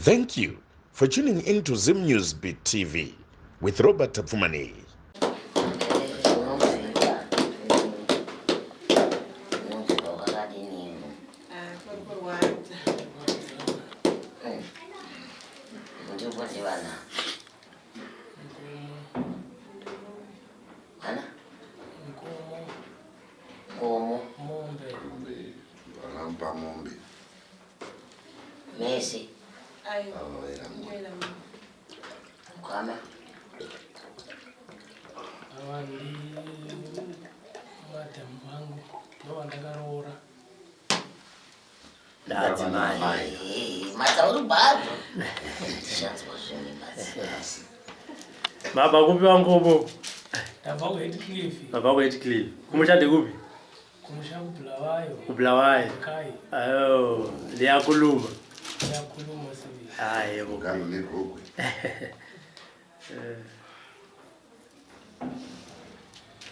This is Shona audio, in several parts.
Thank you for tuning in to Zim News Beat TV with Robert Tapfumaneyi. Nkomo. Mombe. Vanamupa mombe. Mese. Aiwa. Mukama. Ava ndi madam vangu ndovandakaroora. Ndadzimai. Matauri bado. Ndichanzwa zvimwe madzi. Mabva kupi vangomo? Ndabva kuHeadcliff. Mabva kuHeadcliff. Kumusha ndekupi? Kumusha kuBulawayo. KuBulawayo. Kai. Ayo, liyakhuluma. Liyakhuluma sibili. Hayi yebo. Ngalo negogwe.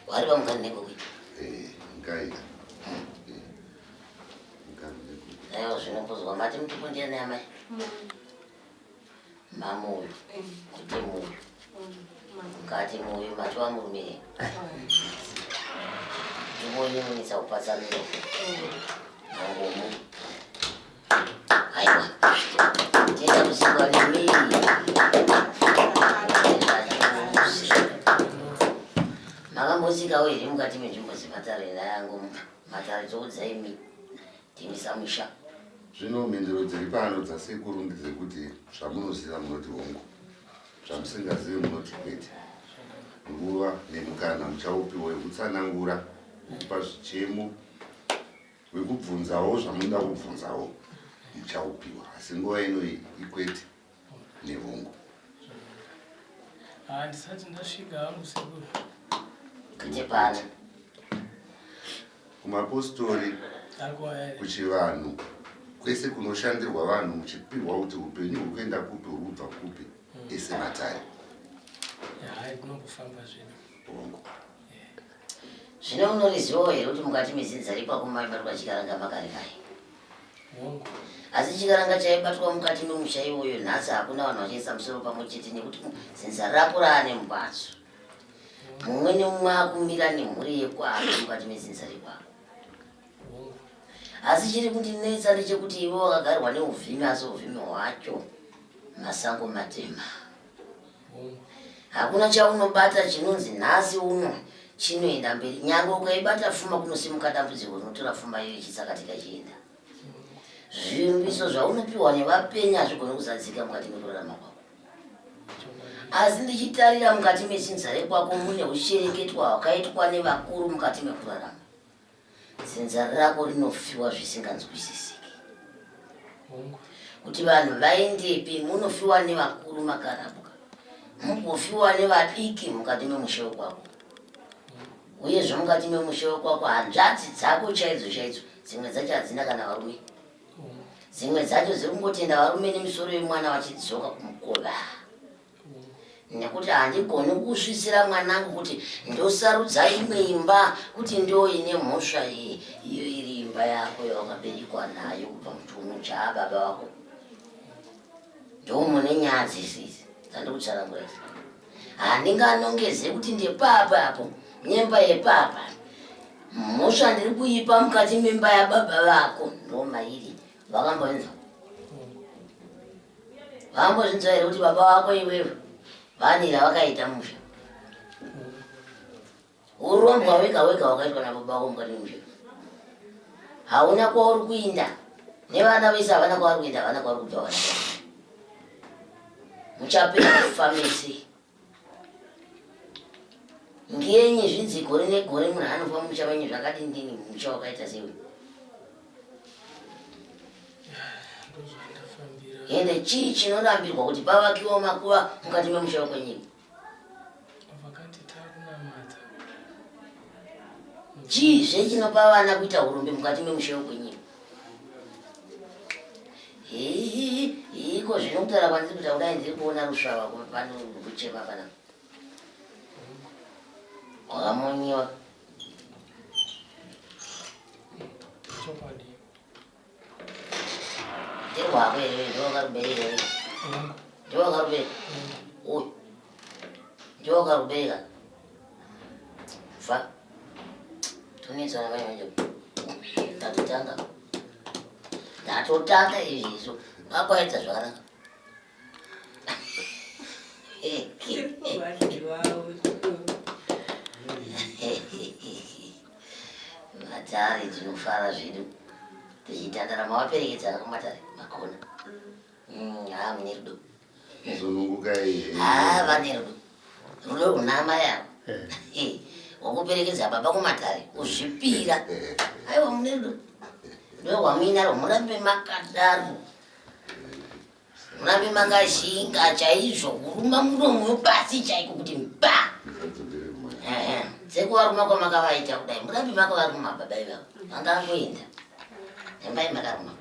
Wari vamukani negogwe? Eh, ngai. Eh, ngalo negogwe. Aiwa zvinombozwa mati mutupo ndiani amai? Mamuyu. Kuti muyu. Mukati muyu mati wamurume. Ndinonyumwisa kupatsanura. Mangomu. Aiwa. Tenda kusikwa nemi. Makambosikawo here mukati menzvimbo dzematare nayangu matare tokudzai imi ndimi samusha. Zvino mhinduro dziri pano dzasekuru ndedzekuti zvamunoziva munoti hongu, zvamusingazivi munoti kwete. Nguva nemukana muchaupiwa wekutsanangura, wekupa zvichemo, wekubvunzawo zvamunoda kubvunzawo muchaupiwa, asi nguva ino ikwete nehongu. Handisati ndasvika hangu sekuru. Kwete pano. Kumapostori, kuchivanhu, kwese kunoshandirwa vanhu muchipirwa kuti upenyu huri kuenda kupi huri kubva kupi ese matare. Hayi kunombofamba zvedu. Hongu. Zvino unorizivawo here kuti mukati medzinza rekwako maibatwa chikaranga makare kare? Hongu. Asi chikaranga chaibatwa mukati memusha iwoyo nhasi hakuna vanhu vachaisa musoro pamwe chete nekuti dzinza rako raane mbatso. Mumwe nemumwe akumira nemhuri yekwake mukati medzinza rekwako. Asi chiri kundinetsa ndechekuti iwe wakagarwa neuvhimi asi uvhimi hwacho masango matema. Hakuna chaunobata chinonzi nhasi uno chinoenda mberi. Nyange ukaibata fuma kunosimuka dambudziko rinotora fuma iyo ichitsakatika ichienda. Zvivimbiso zvaunopiwa nevapenyu hazvigoni kuzadzika mukati mekurarama kwako. Asi ndichitarira mukati medzinza rekwako mune hushereketwa hwakaitwa nevakuru mukati mekurarama. Dzinza rako rinofiwa zvisinganzwisisiki. Kuti vanhu vaendepi munofiwa nevakuru makarapwa, mugofiwa nevadiki mukati memusha wekwako. Uyezve mukati memusha wekwako hanzvadzi dzako chaidzo chaidzo dzimwe dzacho hadzina kana varume. Dzimwe dzacho dziri kungotenda varume nemisoro yemwana vachidzoka kumukova. Nekuti handigoni kusvisira mwanangu kuti ndosarudza imwe imba kuti ndo ine mhosva iyi iyo iri imba yako yawakaberekwa nayo kubva muchiuno chaababa vako. Ndomune nyaya dzese idzi dzandikutsanangura idzi. Handinganongeze kuti ndepapa apo nyemba yepapa. Mhosva ndiri kuipa mukati memba yababa vako ndomairi. Vakambonzwa. Vambozvinzwa here kuti baba vako iwewe vanira vakaita musha? Urombwa wega wega wakaitwa nababa vako mukati memusha. Hauna kwauri kuinda. Nevana vese havana kwavari kuenda, havana kwavari kubva vana vako. Muchapera kufa mese. Ngenyi zvinzi gore negore munhu anofa mumusha menyu zvakadini musha wakaita sewe? Ende chii chinorambirwa kuti pavakiwa makuva mukati memusha wekwenyika? Vakati takunamata. Chiizve chinopa vana kuita hurombe mukati memusha wekwenyika? Iko zvino kutaura kwandiri kuita kudai ndiri kuona rusvava pano kuchema panapa. Wakamonyiwa. Chokwadi. Ndirwako here ndowakakubereka here? Ndiwe wakarubereka? Uyu ndiwe wakarubereka? Fa tunetsana mai manje. Tatotanga, tatotanga izvi izvo makwaedza zvakanaka. Matare tinofara zvedu tichitandara. Mavaperekedzana kumatare makona. Haa, mune rudo. Zunungukai. Haa, vane rudo, rudo runa amai avo. Wakuperekedza baba kumatare, kuzvipira. Aiwa, mune rudo, rudo rwamuinarwo. Murambe makadaro, murambe makashinga chaizvo, kuruma muromo wepasi chaiko kuti mba. Musadzokere kumai. Ehe, sekuvaruma kwamakavaita kudai, murambe makavaruma baba ivavo. Vangangoenda, rambai makaruma.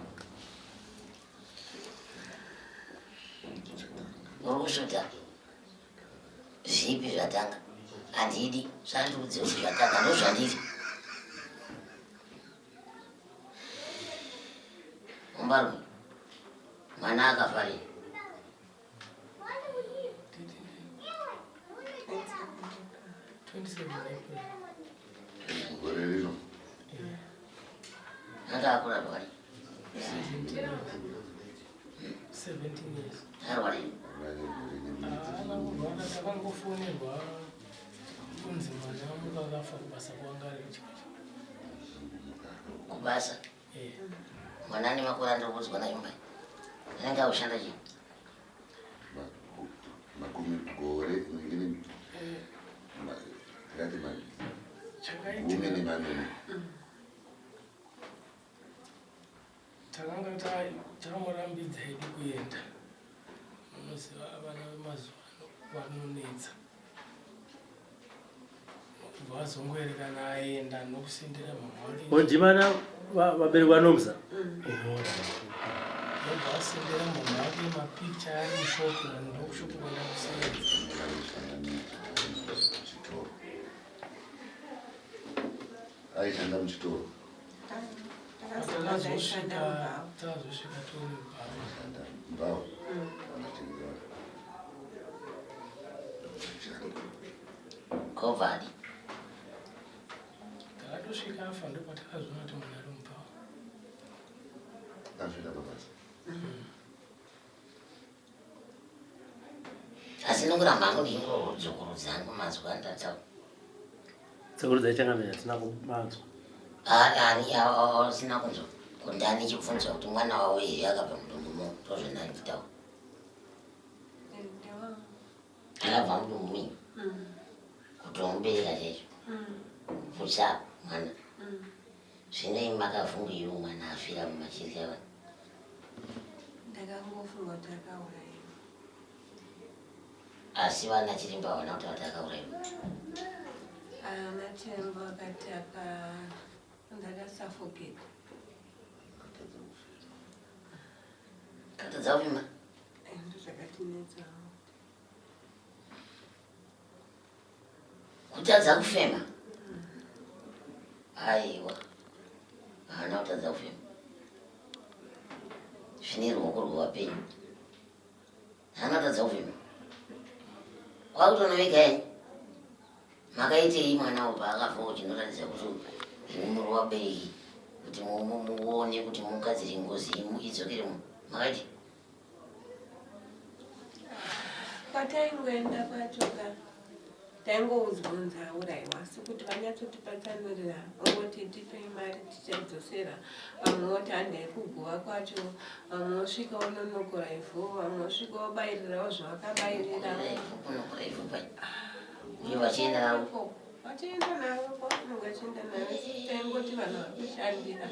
Uri kusvuta zvipi? Zvatanga handidi, zvandiudze kuti zvatanga, ndozvandiri. Mumbarume, mwana akafa rini? 27 April. Gore rino. Anga akura rwari? 17 years. 17 years. Arwari? Vane gore nemwedzi. Haana kurwara, takangofonerwa kunzi mwana wamuka akafa kubasa kwanga ari kuchikocho. Kubasa? Mwana ane makore andiri kuudzwa nayo mai anenge akushanda chii? Makumi gore ningini, ndingati gumi Chakaitika nemanomwe. Takanga tamurambidza hedu kuenda. Munoziva vana vemazuva ano vanonetsa. Kubva azongoerekana aenda nokusendera mama wake. Ondimana vabereki vanomza. Ndobva asendera mama wake mapicture ari mushopu, ndokushopu kwenda kusenza. Muchitoro, aishanda muchitoro. Takazosvika tori mubhawa. Aishanda mubhawa, anatengera aishanda. Kovadi. Takatosvika afa, ndopatakazoona kuti munhu ari mubhawa. Afira pabasa. Asi nongoramba hangu ndichingodzokorodza hangu mazwi andataura. Tsokorudza changamira, hatina kumanzwa. Ani asina kunzwa kundani chibvunzwa kuti mwana wavo here akabva mudumbu mo? Ndozvandanditaura, akabva mudumbu menyu kuti wamubereka chaizvo kutsa mwana. Zvinei makavhungiwo mwana afira mumachiri avanhu? Ndakangofunga kuti akaurayiwa. Asi vana chiremba havana kuti vati akaurayiwa? Ana chiremba vakati aka ndakasuffocate. Akatadza kufema. Katadza kufema. Ndo zvakatinetsawo. Kutadza kufema? Aiwa, haana kutadza kufema. Zvine ruoko rwevapenyu, haana kutadza kufema. Kwakutonovega henyu. Makaitei mwana wo paakafawo chinoratidza kuti imi muri vabereki, kuti muone kuti mugadzire ngozi idzokere mu makaiti? Kwataingoenda kwacho ka, taingoudzwa kunzi aurayiwa, asi kuti vanyatsotipatsanurira, ongoti tipei mari tichadzosera. Vamwe voti handei kuguva kwacho, vamwe vosvika vononokora ivhu, vamwe vosvika vobayirirawo zvavakabayirira. Ivhu, kunokora ivhu pai uye vachienda naro? Ikoko. Vachienda naro kwavanenge vachienda naro. Taingoti vanhu vari kushandira.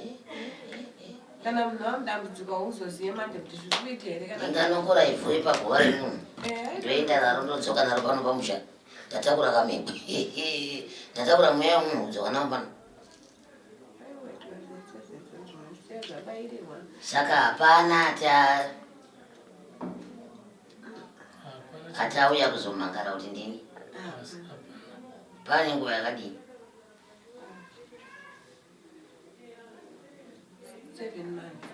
Kana munhu wamudambudziko hauzozive manje kuti zviri kuita here kana Ndinganokora ivhu ipaguva remunhu? Ndoenda naro, ndodzoka naro pano pamusha, ndatakura kamhekwe, ndatakura mweya wemunhu kudzoka nawo pano. Aiwa, zvese zvinosiya zvabayirirwa. Saka hapana ati Hapana. Atauya kuzomangara kuti ndini? Asi hapana. Pane nguva yakadini? 7 months.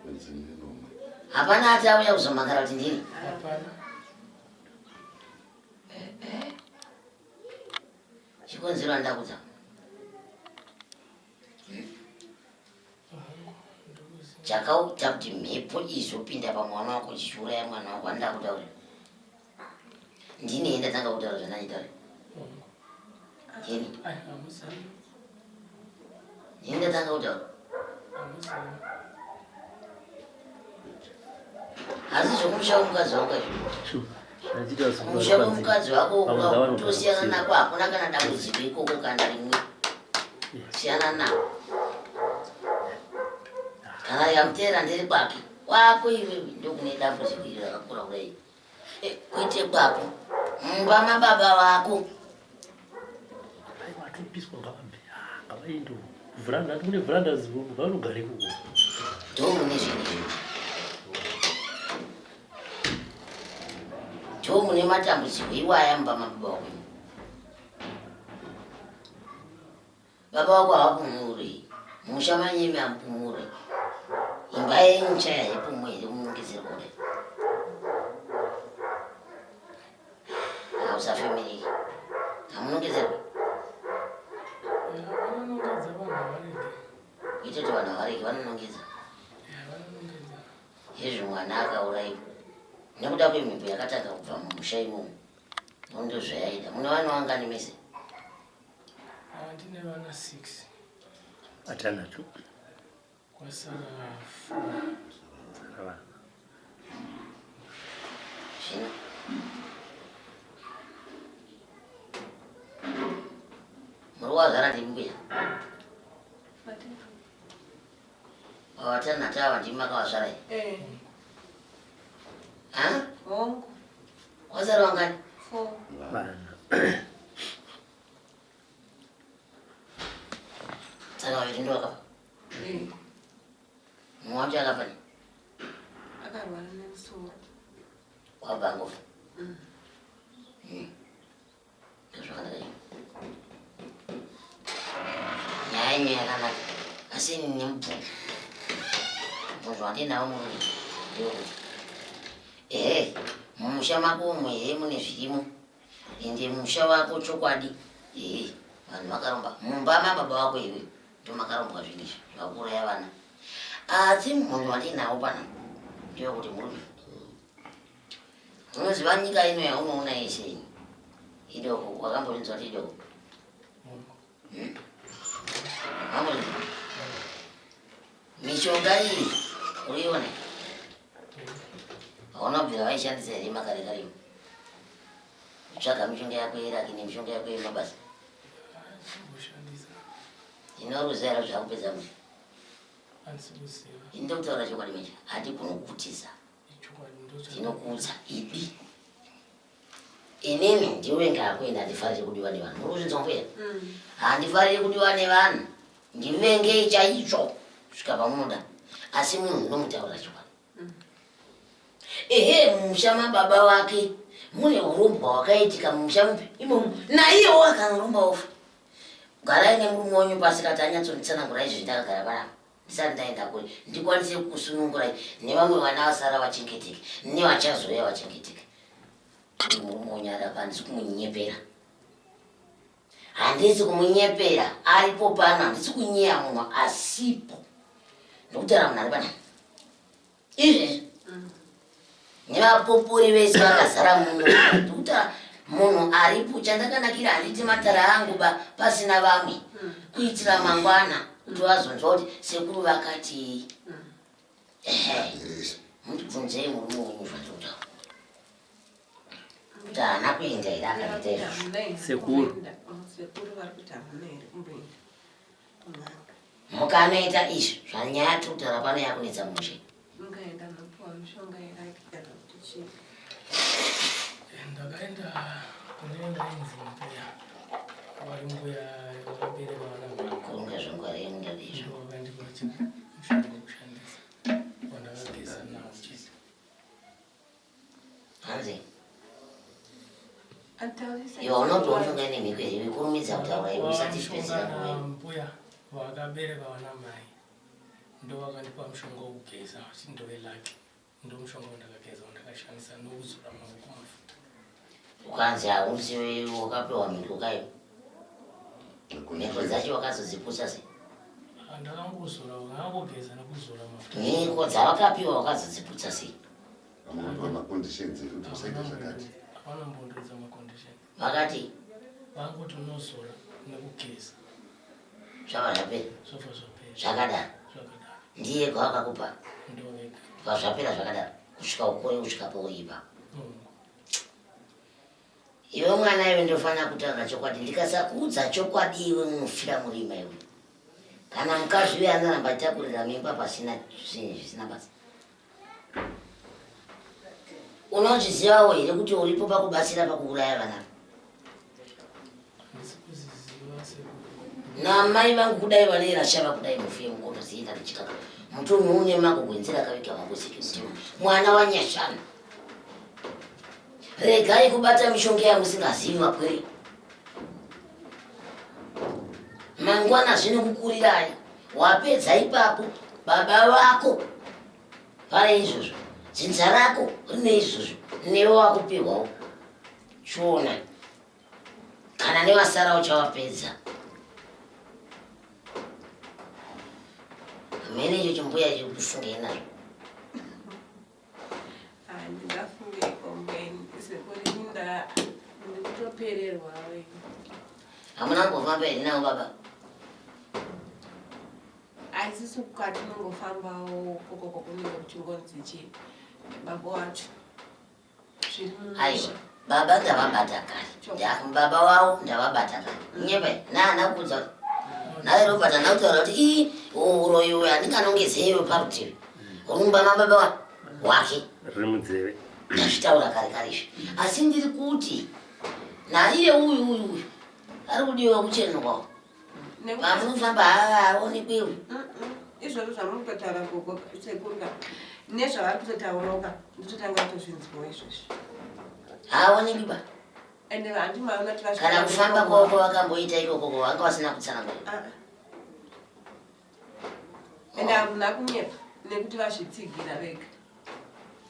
Mwedzi minomwe. Hapana ati auya kuzomhangara kuti ndini. Hapana. Chikonzero andakudza. Chakaita kuti mhepo izopinda pamwana wako chichiuraya mwana wako andakutaura. Ndini ndatanga kutaura zvandanditaura. Ndini. Ndini ndatanga kutaura. Asi zvokumusha wemukadzi wako izvi. Kumusha kwemukadzi wako kutosiyana nako hakuna kana dambudziko ikoko kana rimwe. Siyana nako. Kana rikamuteera ndiri kwake. Kwako iwewe ndokune dambudziko iri rakakura kudai. Eh, kwete kwako. Mumba mababa vako. Vatopiswa ngavabve. Ah, ngavaende. Vhuranda kune vhuranda vanogara ikoko. Ndomune zvinhu izvi. Ndomune matambudziko iwaya mumba mababa wako. Baba wako havapumuri. Musha manyemi hamupumuri. Imba yenyu chaya haipumwe here kunongedzerwa kudai. Hausafemereki. Hamunongedzerwa. Vanonongedza vanhu havarege. Kuita kuti vanhu havarege vanonongedza. Vanonongedza. Hezvo mwana akaurayiwa. Nekuda kwemhepo yakatanga kubva mumusha imomo. Ndozvayaida. Mune vana vangani mese? Ah, ndine vana 6. Vatanhatu. Kwasara 4. Sara vana. Zvino. Muri wazvara ndimi mbuya? Vatatu. Vatanhatu ava ndimi makavazvara here? Eh, Ha? hongu. Kwasara vangani? 4. Vana. Saka vaviri ndo vakafa. Eh, Mumwe wacho akafa nei? akarwara nemusoro. Wabva angofa. Ndozvakanaka izvo. Nyaya yenyu yakanaka. Asi ini nemubvunzo. Mubvunzo wandinawo murume ndewekuti ehe mumusha mako umu ehe mune zvirimo ende musha wako chokwadi ehe vanhu vakaromba mumba mababa vako iwe ndomakarombwa zvinhu izvi zvakuuraya vana. Asi mubvunzo wandinawo pana ndewekuti murume unoziva nyika ino yaunoona yese iyi idoko wakambozvinzwa kuti idoko Wakambozvinzwa? Mishonga iyi uriiona hauna kubvira vaishandisa here makare kare kutsvaga mishonga yako yeraki nemishonga yako yemabasa Kushandisa. inoruziva here zvakupedza musha Handisi kuziva. ini ndokutaura chokwadi manje hatigoni kukutiza Ichokwadi ndocha. ndinokuudza idi inini ndiwe ngakuenda handifariri kudiwa nevanhu muri kuzvinzwa mbuya handifariri kudiwa nevanhu ndivengei chaizvo kusvika pamunoda asi munhu ndinomutaurira chokwadi ehe mumusha mababa wake mune urombwa hwakaitika mumusha mupi imomo naiyewo akanoromba ofa garai nemurume wenyu pasi kati anyatsonditsanangura izvi ndakagara panapa ndisati ndaenda kure ndikwanise kusunungurai nevamwe vana vasara vachengeteke nevachazouya vachengeteke murume wenyu arapa handisi kumunyepera handisi kumunyepera aripo pano handisi kunyeya munhu asipo ndokutaura munhu ari panapa izvezvi nevapopori vese vakazara muno ndikutaura munhu aripo chandakanakira handiti matara angu ba pasina vamwe kuitira mangwana kuti vazonzwa kuti sekuru vakati ehe mundibvunzei murume wenyu zvandikutaura kuti haana kuenda here akaita izvozvo Sekuru. Sekuru vari kuti hamuna here kumboenda kun'anga. Mukanoita izvi zvanyaya tiri kutaura pano yakunetsa mushe. Mukaenda munopiwa mishonga yeraki kana kuti chii. Ndakaenda kune vainzi mbuya. Vari mbuya vakabereka vana mama. Kurunga zvangu ari munda izvo. Ndivo vakandipa mushonga wekushandisa. Wandakageza nawo chete. Hanzi Ataurisa. iwe unopiwa mushonga ine mhiko here ikurumidza kutaura iwe usati Mishonga chipedzera nguva. nambuya vakabereka vana mai ndo vakandipa mushonga wekugeza vachiti ndowelaki. Ndomushonga wandakageza wandakashandisa nokuzora maoko mafuta. Ukanzi hausi wakapiwa mhiko kayo. Mhiko dzacho wakazodziputsa sei? Ah, ndakangozora, ndakangogeza nekuzora mafuta. Mhiko dzawakapiwa wakazodziputsa sei? Vanopiwa maconditions ekuti usaita zvakati. Havana mbondoedza maconditions. Vakati? Vangoti unozora nekugeza. Zvabva zvapera. Zvabva zvapera. Zvakadaro. Zvakadaro. Ndiye kwavakakupa. Ndovega. Bva zvapera zvakadaro kusvika ukore kusvika pouipa. Iwe mwana iwe ndofanira kutaura chokwadi ndikasakuudza chokwadi iwe unofira murima iwe. Kana mukadzi uye anoramba achitakurira mimba pasina zvinhu zvisina basa. Unozvizivawo here kuti uripo pakubatsira pakuuraya vana? Namai vangu kudai vane rashava kudai mufiye mukoto ziita richikaka. Mutunhu une makugwenzera kaviga mangosiki mutemo. Mwana wanyashana. Regai kubata mishonga yamusingazivi vapwere. Mangwana zvinokukurirai. Wapedza ipapo baba vako vane izvozvo. Dzinza rako rine izvozvo. Newe wakupihwawo. Chiona. Kana nevasara uchavapedza. Mene icho chimbuya icho kufungei nazvo. Handingafungeiko mbeni sekuri inda ndikutopererwa we. Hamuna kumbofamba here navo baba? Aisisu kwatinongofambawo kokoko kunenge kuchingonzi chii baba wacho. Aiwa baba ndavabata kare baba wavo ndavabata kare nyepa naana kuudza naye Robert ana kutaura kuti ii uroyi uyu handinganongezeiwe parutivi rumba mababa wake riri munzeve ndazvitaura kare kare izvi asi ndiri kuti naiye uyu uyu uyu ari kudiwa kuchenurwawo Pamunofamba haaonekwewo. Izvozvo zvamuri kutotaura gogo sekuru ka nezvavari kutotaurawo ka ndototanga kutozvinzwawo izvozvi. Haaonekwi ba. Ende handi maona kuti vasvika Kana kufamba kwavo kwavakamboita ikoko ko vanga vasina kutsanangura. Ah, ah. Ende hamuna kunyepa nekuti vazvitsigira vega.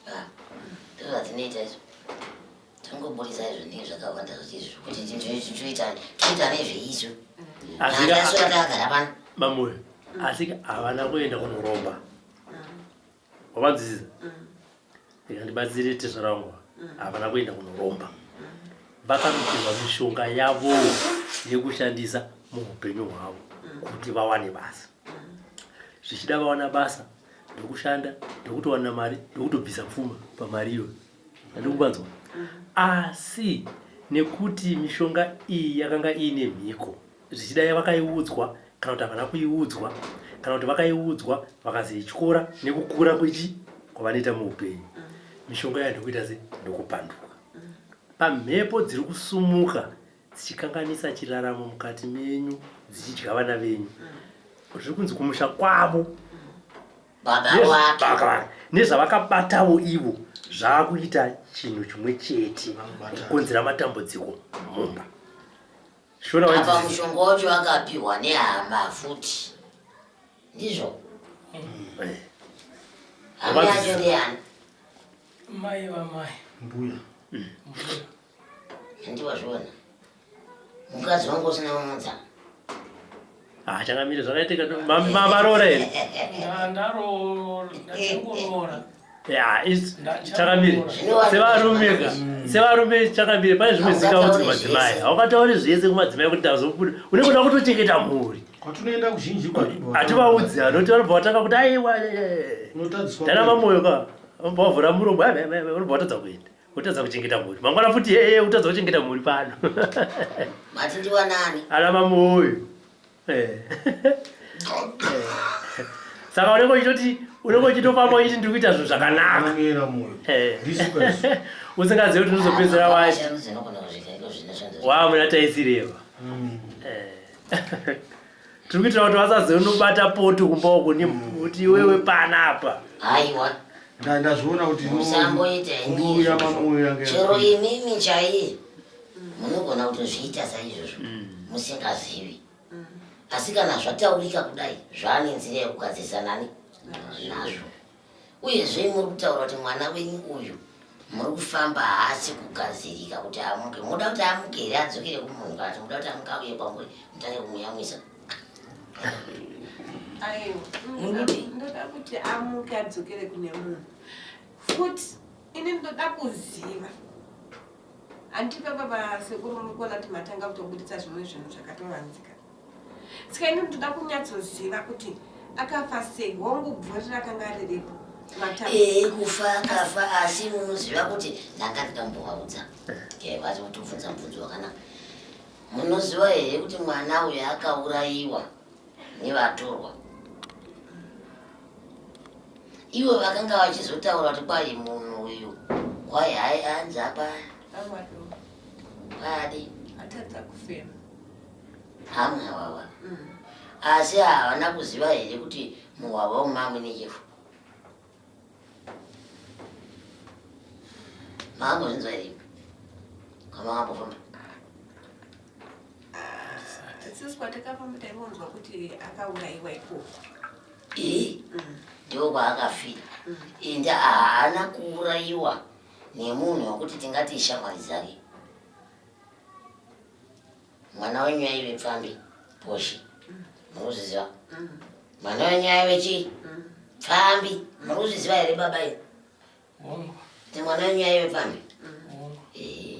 Ah, ndozvatinoita izvo. Tongoburitsa izvo ndinge zvakawanda zvati izvo kuti toita toita nezveizvo. Asi Asi takagara pano. Mamoyo asi havana kuenda kunoromba. Wavanzwisisa? Ndikandibatsire tezvara wangu. Havana kuenda kunoromba. Vakanopihwa mishonga yavo yekushandisa muupenyu hwavo kuti vawane basa. Zvichida vawana basa ndokushanda ndokutowana mari ndokutobvisa pfuma pamari iyoyo. Andikupanzwa. Asi nekuti mishonga iyi yakanga iine mhiko, zvichida vakaiudzwa kana kuti havana kuiudzwa, kana kuti vakaiudzwa vakazoityora nekukura kwechi kwavanoita muupenyu, mishonga iya ndokuita se ndokupanduka. Pamhepo dziri kusumuka dzichikanganisa chiraramo mukati menyu, dzichidya vana venyu, zviri kunzi kumusha kwavo Baba wake. Nezvavakabatawo ivo zvakuita chinhu chimwe chete kukonzera matambudziko mumba. Shona apa mushonga wacho akapiwa nehama futi. Ndizvo. Eh. Hama yacho ndeyani? Mai vamai. Mbuya. Mbuya. Ndiwazviona. Mukadzi wangu usina kumudza. Ah, changamire zvakaitika maroora here? Ndaroora, ndachangoroora. Ya, changamire. Sevarume ka. Sevarume changamire pane zvimwe zvingaudzi kumadzimai. Haukatauri zvese kumadzimai kuti ndazobuda. Unenge uda kutochengeta mhuri. Kwatinoenda kuzhinji kwatibva. Hativaudzi anoti vanobva vatanga kuti aiwa. Unotadziswa. Ndana mamoyo ka. Unobva wavhura muromo, unobva watadza kuenda. Utadza kuchengeta mhuri. Mangwana futi yeye utadza kuchengeta mhuri pano. Mati ndiwanani? Ana mamoyo. Eh. Saka unenge uchitoti unenge uchitofamba uchiti ndiri kuita zvinhu zvakanaka. Eh. Usingazivi kuti unozopedzera wachi. Wa muna taisireva. Eh. Tiri kuitira kuti vasazonobata poto kumba uko kuti iwewe panapa. Aiwa. Ndazviona kuti musamboita nduru yamamoyo yanga chero imimi chaiye munogona kutozviita saizvozvo musingazivi asi kana zvataurika kudai zvaane nzira yekugadzirisa nani nazvo. Uyezve muri kutaura kuti mwana wenyu uyu muri kufamba haasi kugadzirika kuti amuke. Munoda kuti amuke here adzokere kumunhu kana kuti munoda kuti amuke auye kwamuri mutange kumuyamwisa? Aiwa, Muri kuti? ndoda kuti amuke adzokere kune munhu. Futi ini ndoda kuziva. Handiti papa vasekuru muri kuona kuti matanga kutobuditsa zvimwe zvinhu zvakatovanzika. Saka ini ndoda kunyatsoziva kuti akafa sei. Hongu bvuri rakanga riripo. Ee, kufa akafa asi munoziva kuti ndanga ndikambovaudza. Eh, vati kutobvunza mubvunzo wakanaka. Munoziva here kuti mwana uyu akaurayiwa nevatorwa? Ivo vakanga vachizotaura kuti kwai munhu uyu kwai hai anzi apa kwai atadza kufema hamwe wawa asi havana kuziva here kuti muhwahwa umamwe nechefu makambozvinzwa here kwamakambofamba Sisi kwatakafamba taingonzwa kuti akaurayiwa ikoko. Ee, ndiko kwaakafira. Ende haana kuurayiwa nemunhu wekuti tingati ishamwari dzake. Mwana wenyu aive pfambi, poshi. Muri kuzviziva? Mwana wenyu aive chii? Pfambi. Muri kuzviziva here baba imi? Kuti mwana wenyu aive pfambi? Ee.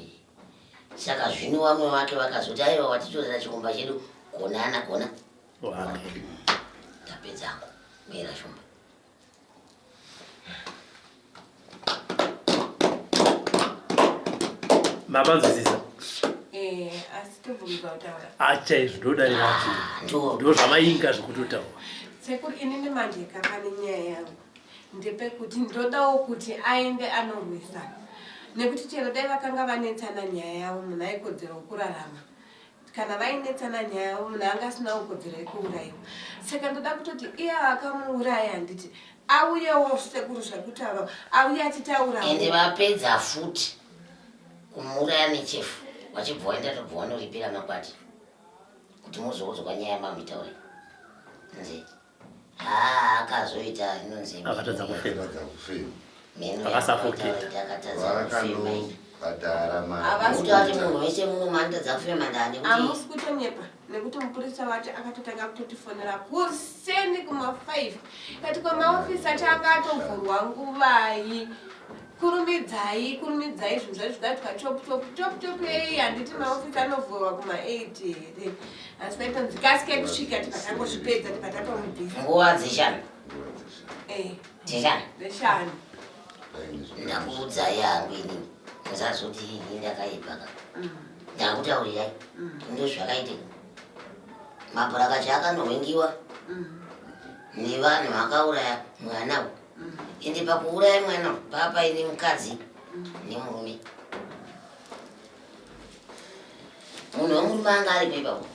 Saka zvino vamwe vake vakazoti aiwa watitorera chikomba chedu gona ana gona. Wake. Tapedzako. Mira shumba. Mapanzwisisa? Eh, asi tobvumirwa kutaura. Achaizvo ndodarira ndo zvamainga zvekutotaura. Sekuru inini manje pane nyaya yangu. Ndepekuti ndodawo kuti aende anorwisana. Nekuti chero dai vakanga vanetsana nyaya yavo munhu aikodzero kurarama. Kana vainetsana nyaya yavo munhu anga asina kukodzero yekuurayiwa. Saka ndoda kutoti iye akamuuraya handiti auyewo sekuru zvakutaura auye achitaura. Ende vapedza futi kumuuraya nechefu vachibva waenda tobva wanoripira makwati kuti muzoudzwa nyaya yamamitaura nzi haa akazoita inonzi Akatadza kufema. Akatadza kufema. Mheno Akasafoketa. akatadza kufema iyi. Vakanobhadhara Havasi Kuti ati munhu wese muno maanotadza kufema ndani kuti Hamusi kutonyepa nekuti mupurisa wacho akatotanga kutotifonera kuseni kuma5 kati kwamaofisi acho anga atovhurwa nguvai kurumidzai kurumidzai zvinhu zvacho zvikaitwa chop chop chop chop ei handiti maofisi anovhurwa kuma8 here asi vaitonzi kasike kusvika tibva tangozvipedza tibva tatomubvisa nguva dzeshanu Eh, dzeshanu dzeshanu ndakuudzai hangu inini musazoti ini ndakaipa ka ndakutaurirai ndozvakaitika mabhurakacha akanohwengiwa nevanhu vakauraya mwana uyu ende pakuuraya mwana uyu papaine mukadzi nemurume munhu wemurume anga aripo ipapo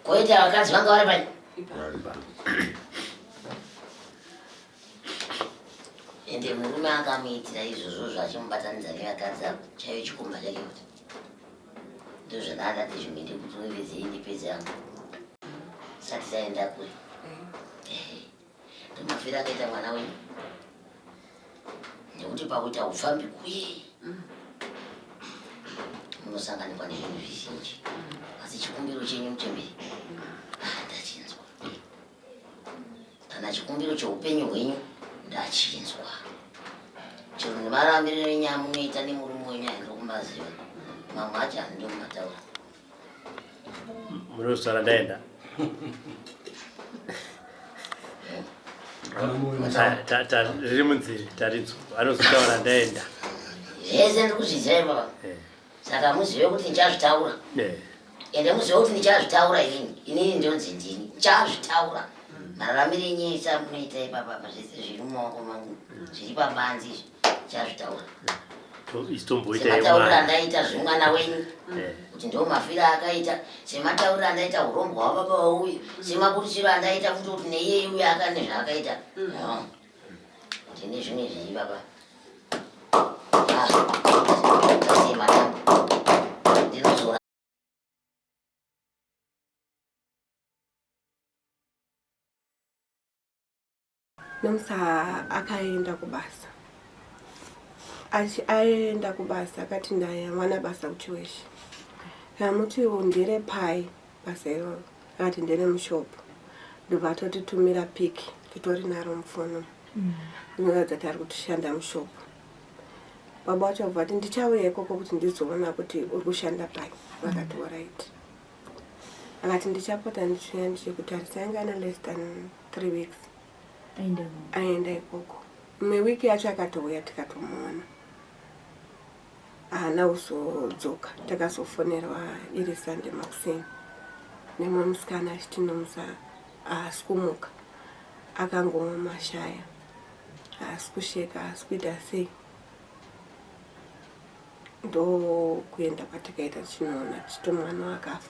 koita vakadzi vanga vari pai ende murume akamuitira izvozvo zvachimubatanidza nevakadzi avo chaive chikomba chake kuti ndozvandakati zvimwe ndikutovedzei ndipedze yangu sati taenda kure ndomafiro akaita mwana wenyu nekuti pakuita upfambi kuye munosanganikwa nezvinhu zvizhinji asi chikumbiro chenyu muchemberi ndachinzwa kana chikumbiro cheupenyu hwenyu ndachinzwa chero nemarambiro enyu amunoita nemurume wenyu aindokumaziva mamwe acho handindomataura Munozvara ndaenda. Riri munziri tarinzwa anozotaura ndaenda. Zvese ndiri kuzviziva ipapa saka muzive kuti ndichazvitaura ende muzive kuti ndichazvitaura inini inini ndonzi ndini ndichazvitaura mararamiro enyu ese amunoita ipapa zvese zviri mumaoko mangu zviri pabanzi izvi ndichazvitaura Isitomboita sematauriro yemwana. andaita zvemwana wenyu kuti ndo mafiro akaita sematauriro andaita urombwa hwababa wauyu semaburitsiro andaita futi kuti neiyeye uyu akane zvaakaita No. kuti nezvimwe zviri baba Ah, ndasema ndinozora Nomusa akaenda kubasa. Achi aenda kubasa akati ndawana basa kuchiweshe. Kamuti ndere pai basa iroro. Akati ndere mushopu. Ndobva atotitumira piki titori naro mufoni. Rinoratidza kuti ari kutoshanda mushopu. Baba vacho vati ndichauya ikoko kuti ndizoona kuti uri kushanda pai. Vakati alright. Akati ndichapota ndichiuya ndichikutarisa yanga ina less than 3 weeks. Aenda ikoko. Imwe wiki yacho akatouya tikatomuona. Haana kuzodzoka. Takazofonerwa iri Sunday makuseni nemumwe musikana achiti Nomusa haasi kumuka. Akangomwa mashaya. Haasi kusheka, haasi kuita sei. Ndokuenda kwatakaita tichinoona tichito mwana wakafa.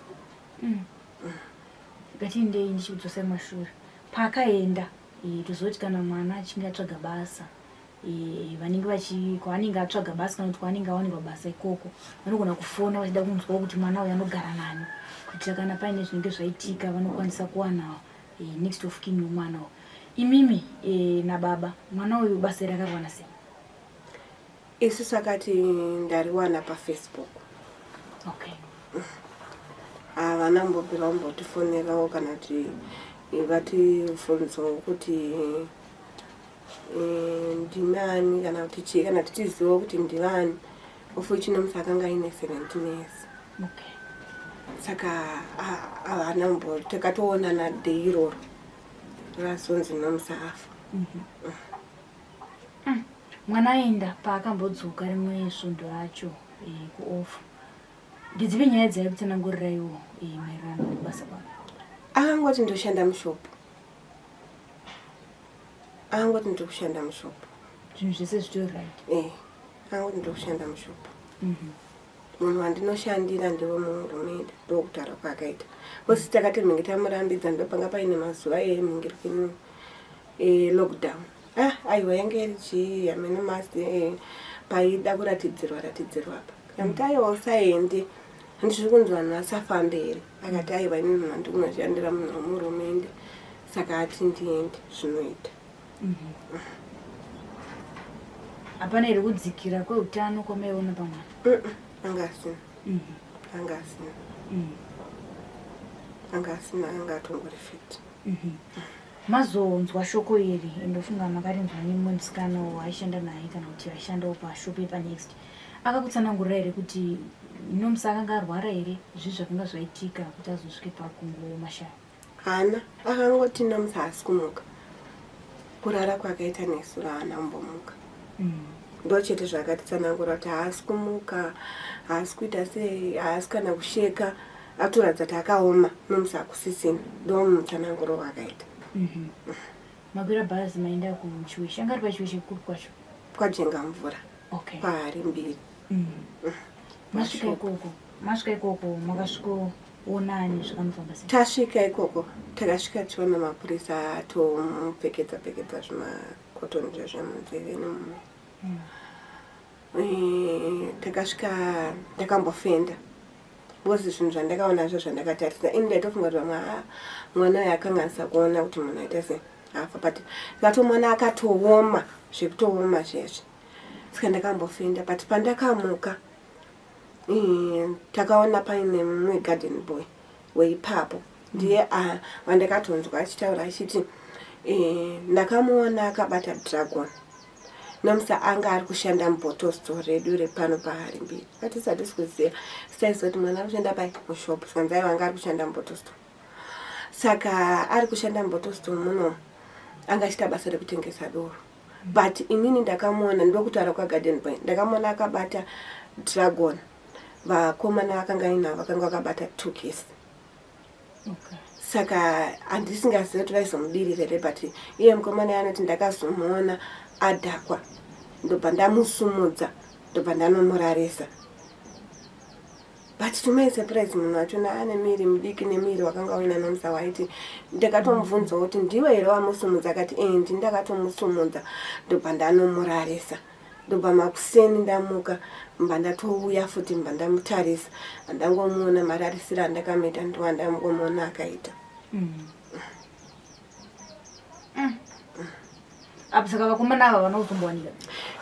Ngatiendei ndichikudzosai mashure. Paakaenda tozoti kana mwana achinge atsvaga basa vanenge vachi kwaanenge atsvaga basa kana kuti kwaanenge awanirwa basa ikoko vanogona kufona vachida kunzwawo kuti mwana uyu anogara nani kuitira kana paine zvinenge zvaitika vanokwanisa kuwana next of kin wemwana uyu. Imimi nababa mwana uyu basa iri akarwana sei? Isu sakati ndariwana paFacebook. Okay. Havana mbobvira vambotifonerawo kana kuti vatifundzawo kuti ndimani kana kuti chii kana tichizivawo kuti ndivani. Of which Nomusa akanga aine 17 years. Okay. Saka havana mbo takatoonana day iroro razonzi Nomusa afa. Mwana aenda paakambodzoka rimwe svondo racho kuoff. Ndedzipi nyaya dzaikutsananguriraiwo maererano nebasa kwake? Akangoti ndoshanda mushopu. Akangoti ndokushanda mushopu. Zvinhu zvese zvitori right? Akangoti ndokushanda mushopu. Munhu wandinoshandira ndiwe muhurumende, ndokutaura kwaakaita. Kosi takati mhingi tamurambidza ndopanga paine mazuva emhingirikini lockdown. Aiwa yange iri chii hameno masi paida kuratidzirwa ratidzirwa apa. Kamuti aiwa usaende. Handizviri kunzi vanhu vasafambe here? Akati aiwa inini munhu andikunoshandira munhu wemuhurumende saka ati ndiende zvinoita. Hapana here kudzikira kweutano kwamaiona pamwana? Anga asina. Anga asina. Anga asina, anga atongori fit. Mazonzwa shoko iri ndofunga makarinzwa nemumwe musikana waaishanda naye kana kuti aishandawo pashopu yepanext. Akakutsanangurira here kuti Nomusa akanga arwara here zvii zvakanga zvaitika kuti azosvike pakungomashaya? Haana, akangoti Nomusa haasi kumuka. Kurara kwakaita nesuro haana kumbomuka. Ndochete zvakatitsanangura kuti haasi kumuka, haasi kuita sei, haasi kana kusheka, atoratidza kuti akaoma Nomusa hakusisina. Ndomutsananguro wakaita. Makwira bhazi maenda kuChiweshe. Anga ari paChiweshe kupi kwacho? Kwajenga mvura. Okay. Pahari mbiri. Masvika ikoko. Masvika ikoko makasvikoonani zvakanofamba sei? Tasvika ikoko takasvika tichiona mapurisa atomupfekedza pfekedza zvimakotoni zvezvemunzeve nemumo. Takasvika ndakambofenda because zvinhu zvandakaona zvo zvandakatarisa ini ndaitofunga kuti vamwe mwana uyu akanganisa kuona kuti munhu aita sei afa, but ndikatomuona akatooma zvekutooma zvezvi. Saka ndakambofenda, but pandakamuka takaona paine mumwe garden boy weipapo ndiye wandakatonzwa achitaura achiti ndakamuona akabata dragon. Nomusa anga ari kushanda mubottle store redu repano pahari mbiri. Atisati tisi kuziva saiziva kuti mwana ari kushanda pai mushop, saka aiwa anga ari kushanda mubottle store. Saka ari kushanda mubottle store muno anga achiita basa rekutengesa doro. But inini ndakamuona, ndokutaura kwagarden boy, ndakamuona akabata dragon. Vakomana vakanga ainavo vakanga vakabata 2 case. Okay. Saka handisingazivi kuti vaizomudirira here, but iye mukomana anoti ndakazomuona adhakwa ndobva ndamusumudza ndobva ndanomurarisa. But to my surprise munhu wachona ane miri mudiki nemiri wakanga uina Nomusa waiti ndakatomubvunzawo kuti ndiwe here wamusumudza, akati ndini ndakatomusumudza ndobva ndanomurarisa. Ndobva makuseni ndamuka mba ndatouya futi mba ndamutarisa ndangomuona mararisiro andakamuita ndiwo andangomuona akaita. Apa saka vakomana ava vanozombowanika?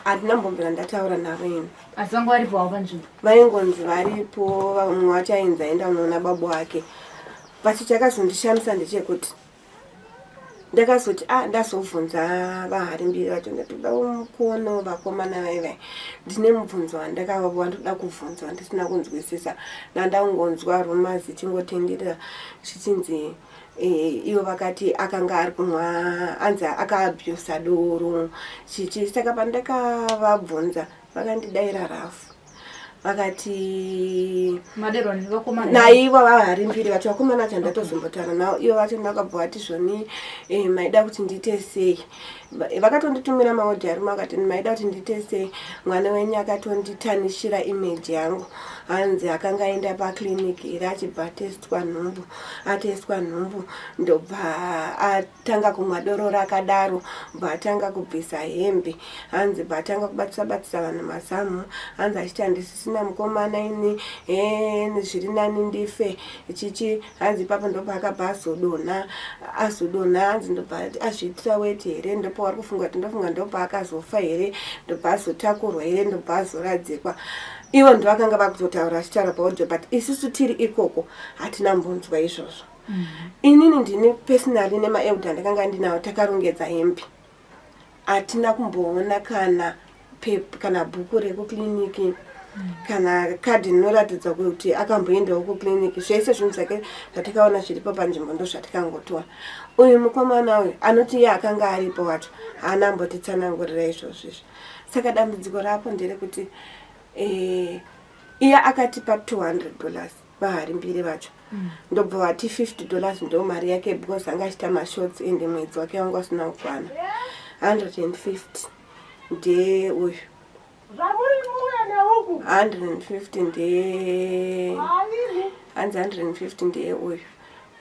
Handina mbombera ndataura navo ini. Asi vanga varipo havo panzvimbo? Vaingonzi varipo, vamwe vacho ainzi aenda kunoona baba wake. But chakazondishamisa ndechekuti ndakazoti ah ndazobvunza vaharimbiri vacho ndati mukono vakomana vaivai ndine mubvunzo wandoda kubvunza wandisina kunzwisisa nandangonzwa rumazi chingotenderera zvichinzi eh, ivo vakati akanga ari kunwa anzi akaabusa doro chichi saka pandakavabvunza vakandidaira rafu vakati naivo vaharimbiri vacho vakomana vacho ndatozombotaura navo ivo vacho ndakabva vati zvoni eh, maida kuti ndiite sei vakatonditumira maodhi arimo akati maida kuti ndiite sei mwana wenyu akatonditanishira image yangu hanzi akanga aenda paclinic here achibva atestwa nhumbu atestwa nhumbu ndobva atanga kumwa doro rakadaro bva atanga kubvisa hembe hanzi bva atanga kubatisa batisa vanhu mazamu hanzi achiti handisisina mukomana ini he zviri nani ndife chichi hanzi ipapo ndopaakabva azodonha azodonha hanzi ndobva azviitira weti here ndopaari kufunga kuti ndofunga ndopaakazofa here ndobva azotakurwa here ndobva azoradzikwa ivo ndovakanga vakutotaura vachitaura paaudio but isusu tiri ikoko hatina mbonzwa izvozvo mm. inini ndini personally nemaelder ndakanga ndinawo takarongedza hembe hatina kumboona kana pep kana bhuku rekuclinic mm. kana kadhi rinoratidza kuti akamboendawo kuclinic zvese zvinhu zvake zvatikaona zviripo panzvimbo ndo zvatikangotora uyu mukomana uyu anoti iye akanga aripo wacho haana ambotitsanangurira izvozvo izvi saka dambudziko rapo nderekuti eh, iye akatipa 200 dollars vahari mbiri vacho mm. ndobva vati 50 dollars ndo mari yake because anga achiita mashots ende mwedzi wake wanga usina kukwana 150 ndee uyu 150 ndee hanzi 150 ndee uyu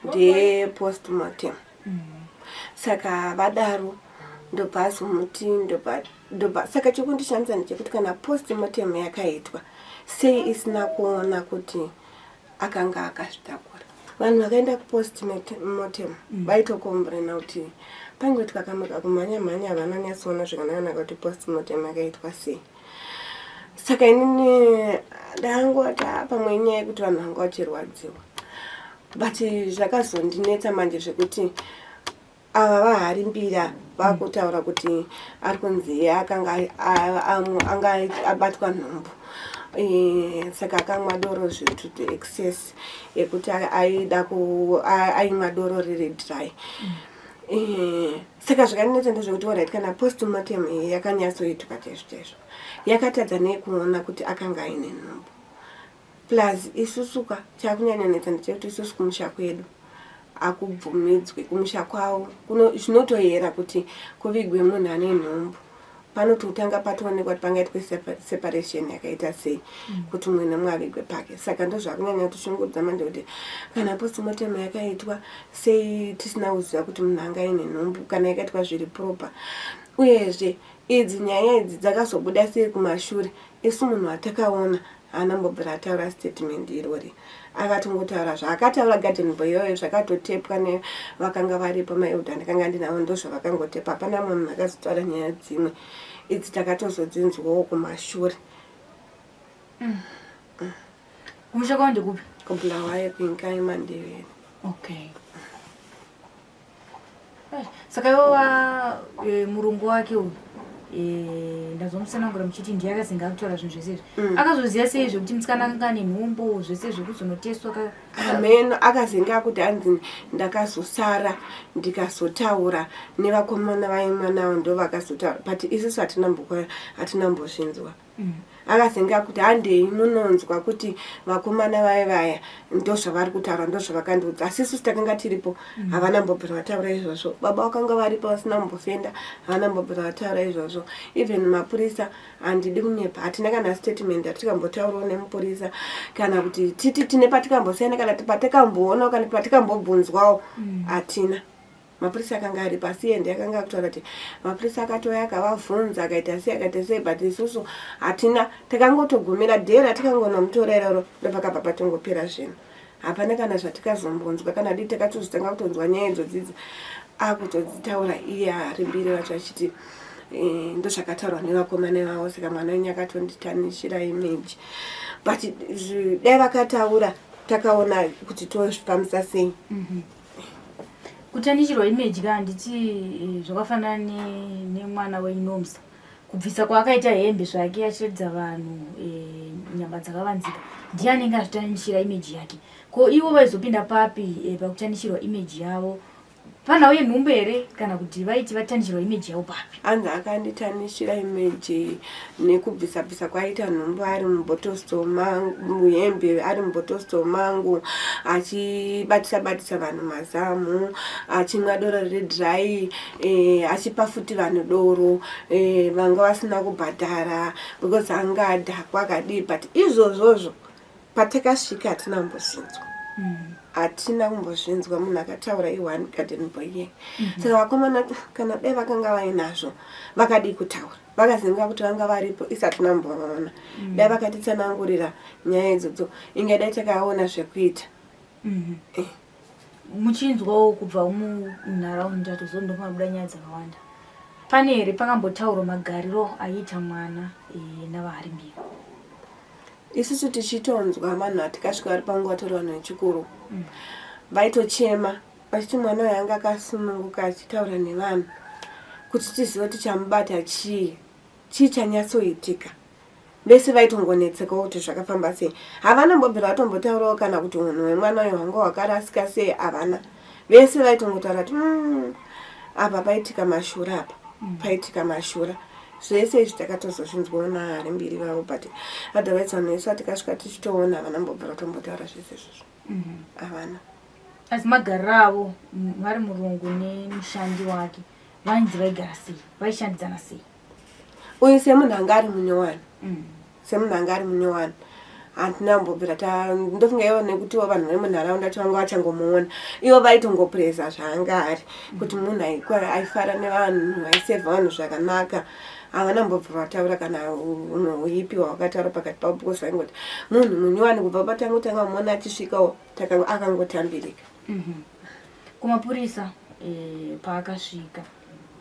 ndee postmortem mm. saka vadaro ndobva azomuti ndobva ndobva saka chekundishamisa ndechekuti kana postmortem yakaitwa sei isina kuona kuti akanga akazvitakura vanhu vakaenda kupostmortem mm. vaitokombrena kuti pangoitwa kamwe kakumhanya mhanya havana nyatsoona zvakanaka kuti postmortem yakaitwa sei saka inini ndangoti ah, pamwe inyaya yekuti vanhu vanga vachirwadziwa but zvakazondinetsa manje zvekuti Ava vaHarimbira vakutaura kuti ari kunzi akanga anga abatwa nhumbu e, saka akamwa doro to the excess yekuti aida aimwa doro riri dry mm. saka zvakandinetsa ndezvekuti orit kana postmortem iyi yakanyatsoitwa chaizvo chaizvo yakatadza nei kuona kuti akanga aine nhumbu Plus isusu ka chakunyanyonetsa ndechekuti isusu kumusha kwedu akubvumidzwe kumusha kwavo zvinotoyera kuti kuvigwe munhu ane nhumbu panototanga patoonekwa kuti pangaitwe separation yakaita sei mm. kuti mumwe nemumwe avigwe pake saka ndozvakunyanya kutishungurudza manje kuti kana postmortem yakaitwa sei tisina kuziva kuti munhu anga aine nhumbu kana yakaitwa zviri proper uyezve idzi nyaya idzi dzakazobuda sei kumashure isu munhu watakaona haana mbobvira ataura statement irori akatongotaura zvaakataura garden boy iyoyo zvakatotepwa nevakanga varipo maelder ndakanga ndinavo ndozvavakangotepa hapana mumwe munhu akazotaura nyaya dzimwe idzi takatozodzinzwawo kumashure mm. mm. kumusha kwavo ndekupi kubulawayo kuinkai mandevere okay Saka iwo wa e, murungu wake uyu e, ndazomusanangura muchiti ndiye akazinga akutaura zvinhu zvese izvi mm. akazoziva sei zvekuti musikana akanga ane nhumbu zvese zvekuzonotestwa ameno akazinga akuti hanzi ndakazosara ndikazotaura nevakomana vaimwa nawo ndo vakazotaura but isusu hatinambozvinzwa mm. Akazenge akuti handei munonzwa kuti vakomana vaye vaya ndozvavari kutaura ndozvavakandiudza asi isusu takanga tiripo mm. havana mbobvira vataura izvozvo baba vakanga varipo vasina kumbofenda havana mbobvira vataura izvozvo even mapurisa handidi kunyepa hatina kana statement yatikambotaurawo nemupurisa kana kuti titi tine patikambosiyana kana patikamboonawo kana patikambobvunzwawo mm. hatina mm. Mapurisa akanga aripo asi iye ndiye akanga akutaura kuti mapurisa akatouya akavavhunza akaita sei akaita sei but isusu hatina takangotogumira day ratikangonomutora iroro ndopakabva patongopera zvinhu hapana kana zvatikazombonzwa kana dii takatozotanga kutonzwa nyaya idzodzidzi akutodzitaura iye arimbiri vacho achiti. Eh, ndozvakataurwa nevakomana ivavo saka mwana wenyu akatonditanishira image but dai vakataura takaona kuti tozvifambisa sei mhm. Kutanishirwa image ka handiti eh, zvakafanana nemwana wenyu Nomsa kubvisa kwaakaita hembe zvake achiratidza vanhu eh, nyama dzakavanzika ndiye anenge azvitanishira image yake ko ivo vaizopinda papi pakutanisirwa image yavo Panhau yenhumbu here kana kuti vaiti vatanishirwa image yavo papi? Hanzi akanditanishira image nekubvisa bvisa kwaaita nhumbu ari mubotosto mangu muhembe ari mubotosto mangu achibatisa batisa vanhu mazamu achimwa doro redry eh, achipa futi vanhu doro eh, vanga vasina kubhadhara because anga adhakwa akadii but izvozvozvo Patakasvika hatina kumbozvinzwa hatina kumbozvinzwa munhu akataura ione garden boy iye mhm. saka vakomana kana dai vakanga vainazvo vakadii kutaura vakazinga kuti vanga varipo isi hatina kumbovaona mm. dai vakatitsanangurira nyaya idzodzo inge dai takaona zvekuita mhm. eh. Muchinzwawo kubva munharaunda tozondomabuda nyaya dzakawanda pane here pakambotaurwa magariro aiita mwana eh, navaharimbiri Isusu tichitonzwa vanhu atikasvika vari panguva tori vanhu vechikuru mm. vaitochema vachiti mwana uyu anga akasununguka achitaura nevanhu kuti tizive kuti chamubata chii chii chanyatsoitika vese vaitongonetsekawo kuti zvakafamba sei havana mbobvira vatombotaurawo kana kuti unhu hwemwana uyu hwanga hwakarasika sei havana vese vaitongotaura kuti mm, apa paitika mashura apa mm. paitika mashura Zvese izvi takatozozvinzwawo nahari mbiri vavo but otherwise vanhu vese vatikasvika tichitoona havana mbobva vatombotaura zvese izvozvo mhm. havana. Asi magariro avo vari murungu nemushandi wake vainzi vaigara sei vaishandidzana sei? Uyu semunhu anga ari munyowani mm. Semunhu anga ari munyowani handina kumbobvira ta ndofunga ivo nekutiwo vanhu vemunharaunda kuti vanga vachangomuona ivo vaitongopreza zvaanga ari kuti munhu aifara nevanhu aisevha vanhu zvakanaka havana kumbobvira vataura kana unhu huipi hwavakataura pakati pavo because vaingoti munhu munyowani kubva patangotanga kumuona achisvikawo akangotambirika mhm. Kumapurisa eh, paakasvika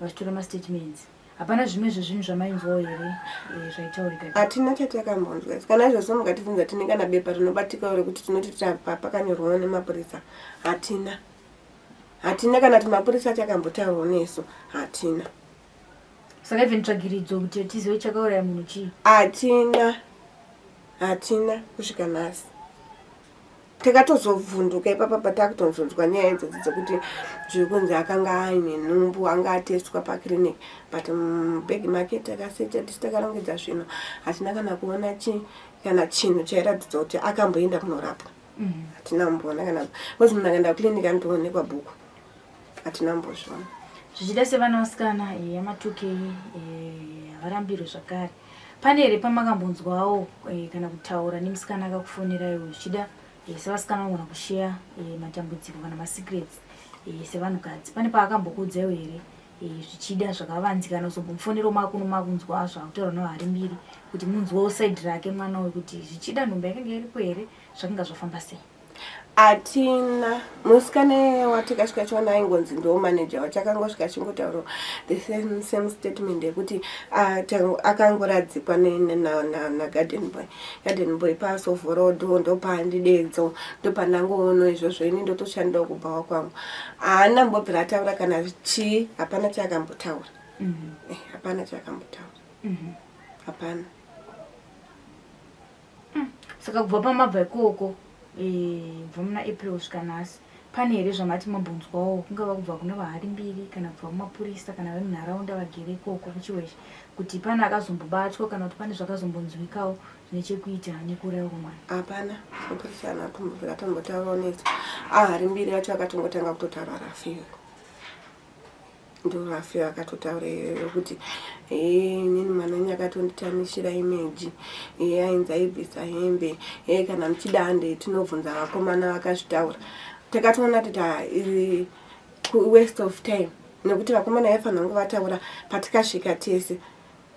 vachitora mastatements Hapana zvimwe zvezvinhu zvamainzwawo here eh, zvaitaurika? Hatina chatakambonzwa. Kana izvozvo mukatibvunza tine kana bepa rinobatikawo rekuti tinoti tapa pakanyorwawo nemapurisa. Hatina. Hatina kana kuti mapurisa acho akambotaurawo nesu. Hatina. Saka even tsvagiridzo kuti tizive chakauraya munhu chii? Hatina. Hatina kusvika nhasi. Takatozovhunduka ipapa patakutonzonzwa nyaya idzodzi dzekuti zviri kunzi akanga aine nhumbu anga atestwa paclinic but mubhegi make takasecha tisi takarongedza zvinhu hatina kana kuona chi kana chinhu chairatidza kuti akamboenda kunorapwa mm. hatina kumboona kana bcause munhu akaenda kuclinic anotoonekwa bhuku hatina kumbozviona zvichida sevana vasikana eh, yamatukei eh, havarambirwe zvakare Pane here pamakambonzwawo eh, kana kutaura nemusikana akakufoneraiwo zvichida eh, sevasikana vanogona kusheya eh, matambudziko kana masecrets eh, sevanhukadzi pane paakambokuudzaiwo here eh, zvichida zvakavanzika kana kuzombomufonerawo makuno makunzwa zvakutaura nawo hari mbiri kuti munzwewo side rake mwana uyu kuti zvichida nhumbu yakanga iripo here zvakanga zvafamba sei Hatina musikana watikasvika chiona aingonzi ndo manager wacho akangosvika achingotaura the same, same statement yekuti ah, akangoradzikwa nagarden boy garden boy paasovhurawo dhoo ndopaandidedzo ndopandangoona izvozvo ini ndotoshandawo kubhawa kwangu haana mbobvira ataura kana chii hapana chaakambotaura mm-hmm. eh, hapana chaakambotaura mm-hmm. hapana Mm. Saka kubva pamabva ikoko eh, kubva muna April kusvika nhasi pane here zvamati mambonzwawo kungava kubva kuna vahari mbiri kana kubva kumapurisa kana vemunharaunda vagere ikoko kuchiweshe kuti pane akazombobatwa kana kuti pane zvakazombonzwikawo zvine chekuita nekuurayiwa kwemwana? Hapana, mapurisa haana kutombobvira atombotaurawo nesu. Ahari mbiri yacho akatongotanga kutotaura rafu iyoyo. Ndovafi akatotaura iyoyo kuti hee inini mwana wenyu akatonditanishira imeji hee ainzi aibvisa hembe hee kana muchida handei tinobvunza vakomana vakazvitaura takatoona kuti iri waste of time nekuti vakomana vaifanira kunge vataura patikasvika tese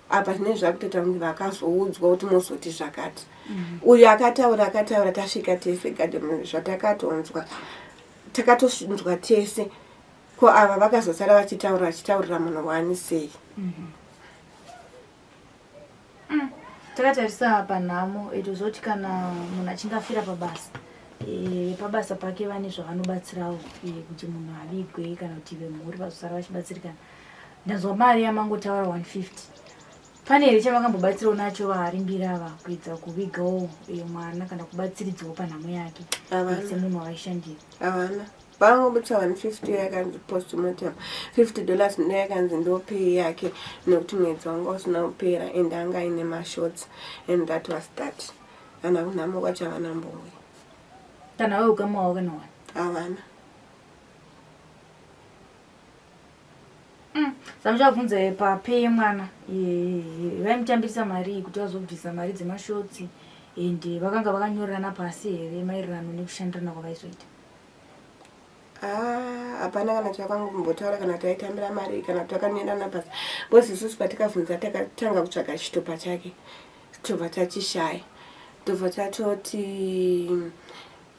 apa zvinenge zvakutoita kunge vakazoudzwa kuti mozoti zvakati mhm. uyu akataura akataura tasvika tese gade zvatakatonzwa takatosvinzwa tese Ko ava vakazosara vachitaura vachitaurira munhu wani sei? Mm -hmm. Takatarisa panhamo tozoti kana munhu achinge afira pabasa e, pabasa pake vane zvavanobatsirawo e, kuti munhu avigwe kana kuti vemhuri vazosara vachibatsirikana. Ndanzwa mari yamangotaura 150 pane here chavakambobatsirawo nacho vaharimbira ava kuedza kuvigawo e, mwana kana kubatsiridzawo panhamo yake semunhu wavaishandira? Havana. Vangobutsa 150 yakanzi postmortem 50 dollars ndo yakanzi ndo pay yake nekuti mwedzi wanga usina kupera and anga aine mashots and that was that. Kana kunhamo kwacho havana mbouya. Kana wewe ukama wavo kana wani? Havana. Samuchabvunza papay yemwana vaimutambirisa mari kuti vazobvisa mari dzemashotsi and vakanga vakanyorerana pasi here maererano nekushandirana kwavaizoita? Ah, hapana kana chakangokumbotaura kana taitambira mari kana kuti takanyorerana pasi because isusu patikabvunza takatanga kutsvaga chitupa chake tobva tachishaya tobva tatoti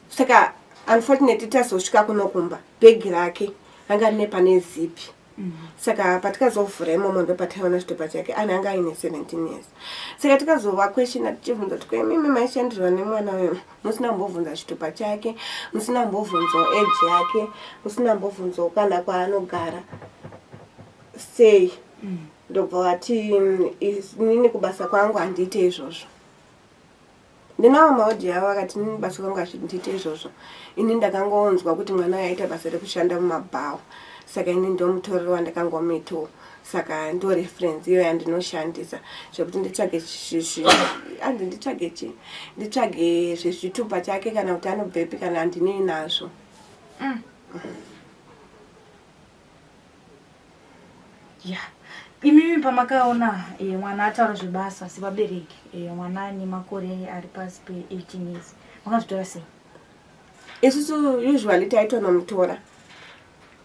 saka unfortunately tazosvika kunokumba bhegi rake ranga rine pane zipi. Saka patikazovhura imomo ndo pataiona chitupa chake ane anga aine 17 years. Saka tikazova questiona tichibvunza kuti kwemimi maishandirwa nemwana uyu musina kumbobvunza chitupa chake, musina kumbobvunzawo age yake, musina kumbobvunzawo kana kwaanogara sei. Ndobva vati inini kubasa kwangu handiite izvozvo. Ndinawo maodhi avo vakati inini basa kwangu handiite izvozvo. Ini ndakangonzwa kuti mwana uyu aita basa rekushanda mumabhawa. Saka ini ndomutorero wandakangomuitawo. Saka ndo reference iyo yandinoshandisa zvekuti nditsvage hanzi nditsvage chi nditsvage zvezvitupa chake kana kuti anobvepi kana handinei nazvo. Ya, imimi pamakaona mwana ataura zvebasa sevabereki, mwana ane makore ari pasi pe18 years, makazvitora sei? Isusu usually taitonomutora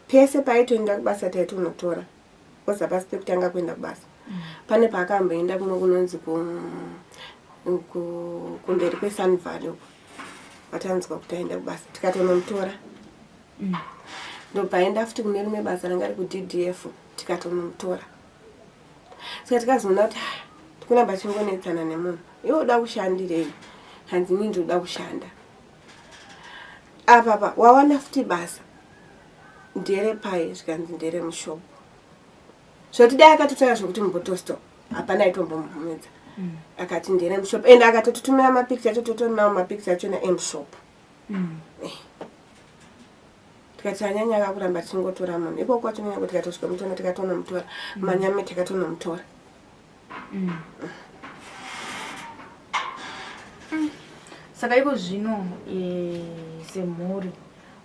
pese paitoenda kubasa, taitonotora koza pasi pekutanga kuenda kubasa. Pane paakamboenda kumwe kunonzi kumberi kweSun Valley uko vatanzwa kuti aenda kubasa tikatonomutora. Ndobva aenda futi kune rimwe basa ranga ri kuDDF tikatonomutora. Saka tikazoona kuti ah, tikuramba tichingonetsana nemunhu. Iwe uda kushandirei? Hanzi inini ndinoda kushanda. Apapa wawana futi basa nderepai? Zvikanzi ndere mushopu. Zvoti dai akatotaura zvekuti mubotosto hapana aitombomubvumidza. Akati ndere mushop and akatotitumira mapicture acho, totonawo mapicture achona emushop. Tikati anyanya akakuramba tichingotora munhu ikoko kwachonyanya kuti tikatosvika mutona tikatonomutora manyame tikatonomutora. Saka iko zvino semhuri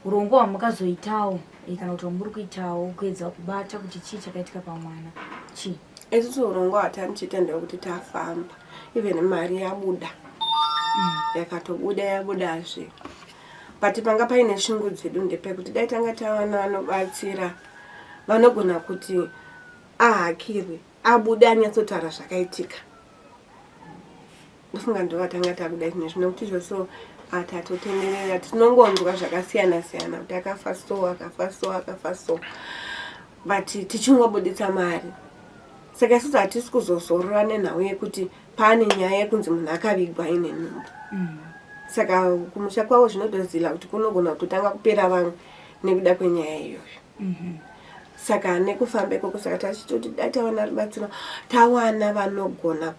urongwa hwamukazoitawo kana kuti hwamuri kuitawo kuedza kubata kuti chii chakaitika pamwana chii? Isusu urongwa hwatanichiita ndewekuti tafamba even mari yabuda yakatobuda yabudazve, but panga paine shungu dzedu ndepekuti dai tanga tawana vanobatsira vanogona kuti ahakirwe abude anyatsotaura zvakaitika. Ndofunga ndovatanga takuda zvinezvi nekuti izvo tatotenderera tinongonzwa zvakasiyana siyana kuti akafa so, akafa so, akafa so, but tichingobuditsa mari. Saka isusu hatisi kuzozorora nenhau yekuti pane nyaya yekunzi munhu akavigwa aine nhumbu. Saka kumusha kwavo zvinotozila kuti kunogona kutotanga kupera vamwe nekuda kwenyaya iyoyo. Saka nekufamba ikoko saka tachitoti dai tawana rubatsiro, tawana vanogona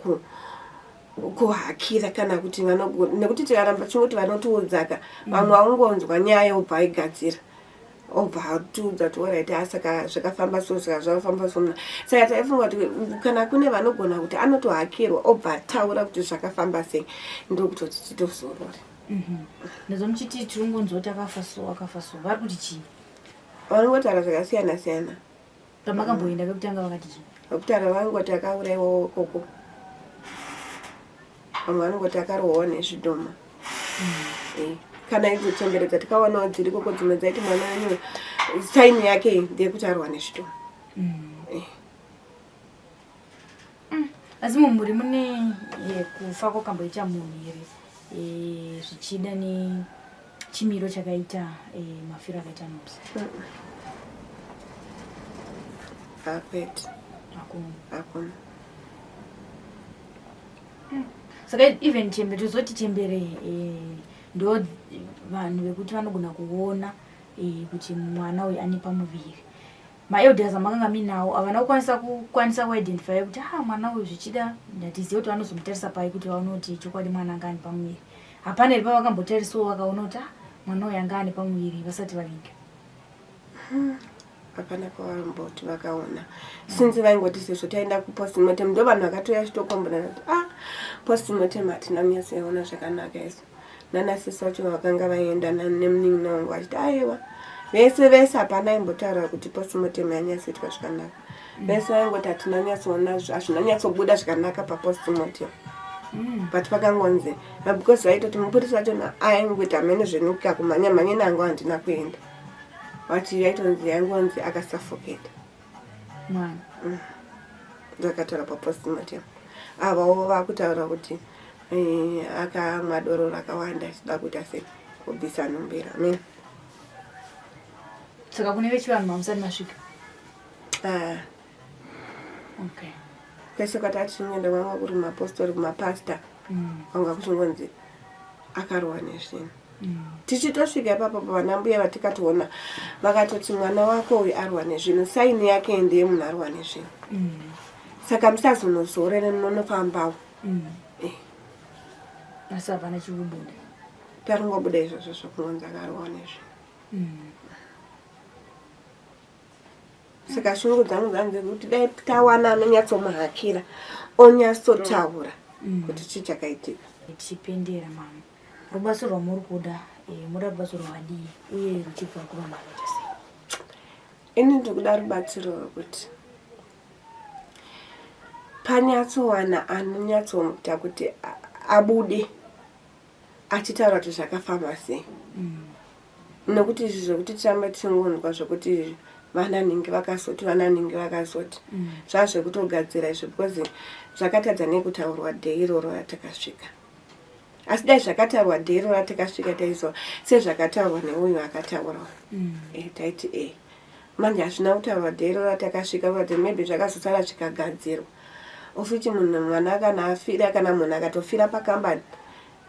kuhakira kana kuti vanogona, nekuti tikaramba tichingoti vanotiudzaka vamwe vaungonzwa nyaya obva aigadzira obva atiudza kuti alright, saka zvakafamba so, saka zvakafamba so. Saka taifunga kuti kana kune vanogona kuti anotohakirwa obva ataura kuti zvakafamba sei, ndokutoti titozorore. Ndazwa muchiti tiringonzwa kuti akafa so, akafa so, vari kuti chii? Vanongotaura zvakasiyana siyana. Pamakamboenda pekutanga vakati chii? Vekutaura vangoti akaurayiwawo ikoko, vamwe vanongoti akarohwawo nezvidhoma. Kana idzo chembere dzatikawanawo dziri ikoko dzimwe dzaiti mwana wenyu saini yake ndeyekuti arohwa nezvidhoma. Asi mumhuri mune kufa kwakamboita munhu here zvichida nechimiro chakaita mafiro akaita Nomsa? Akwete. Hakuna. Hakuna. Saka even chembere, tozoti chembere eh, ndo vanhu vekuti vanogona kuona eh, kuti mwana uyu ane pamuviri. Maelders amakanga minawo havana kukwanisa kukwanisa kuidentify kuti ah mwana uyu zvichida ndatizive kuti vanozomutarisa pai kuti vaone kuti chokwadi mwana anga ane pamuviri. Hapana here pavakambotarisawo vakaona kuti ah mwana uyu anga ane pamuviri vasati vaviga? Hapana pavamboti vakaona since vaingoti sezvo taenda kupostmortem ndo vanhu vakatouya chitokombonana kuti ah postmortem hatina kunyatsoiona zvakanaka isu. Nanasisi vacho vakanga vaenda nemunin'ina wangu vachiti aiwa vese vese hapana aimbotaura kuti postmortem yanyatsoitwa zvakanaka. Vese vaingoti hatina nyatsoona, hazvina nyatsobuda zvakanaka papostmortem. But pakangonzi because vaitoti mupurisa wacho aingoita hamene zvenuka kumhanya mhanya nangu handina kuenda. But yaitonzi yaingonzi akasuffocate mwana. Ndakataura papostmortem. Avawo vakutaura kuti akamwa doro rakawanda achida kuita sei kubvisa nhumbira. Amen. Saka kune vechivanhu mamusati masvika? Ah. Okay. Kwese kwatati tingoenda kwanga kuri kumapostori kumapasta. Kwanga kuchingonzi akarohwa nezvinhu. Tichitosvika ipapo vana mbuya vatikatoona vakatoti mwana wako uyu arohwa nezvinhu, saini yake ndeye munhu arohwa nezvinhu. Saka musazonozorere munonofambawo. Asi hapana chikubuda. Taringobuda izvozvo zvokungonzi akarohwa nezvinhu. Saka shungu dzangu dzangu dzekuti dai tawana anonyatsomuhakira onyatsotaura kuti chii chakaitika. Tichipendera mama, rubatsiro rwamuri kuda, muda rubatsiro rwadii uye ruchibva kuvanhu vakaita sei? Ini ndikuda rubatsiro rwekuti panyatsowana anonyatsomuita kuti abude achitaura kuti zvakafamba sei. Nekuti izvi zvekuti tirambe tichingonzwa zvekuti vana nhingi vakazoti, vana nhingi vakazoti, zvazvekutogadzira izvi because zvakatadza nekutaurwa day iroro ratakasvika. Asi dai zvakataurwa day iroro ratakasvika taizwa sezvakataurwa neuyu akataurawo. Taiti Manje hazvina kutaurwa day iroro ratakasvika kuratidza maybe zvakazosara zvikagadzirwa. Ofuti munhu mwana kana afira kana munhu akatofira pakambani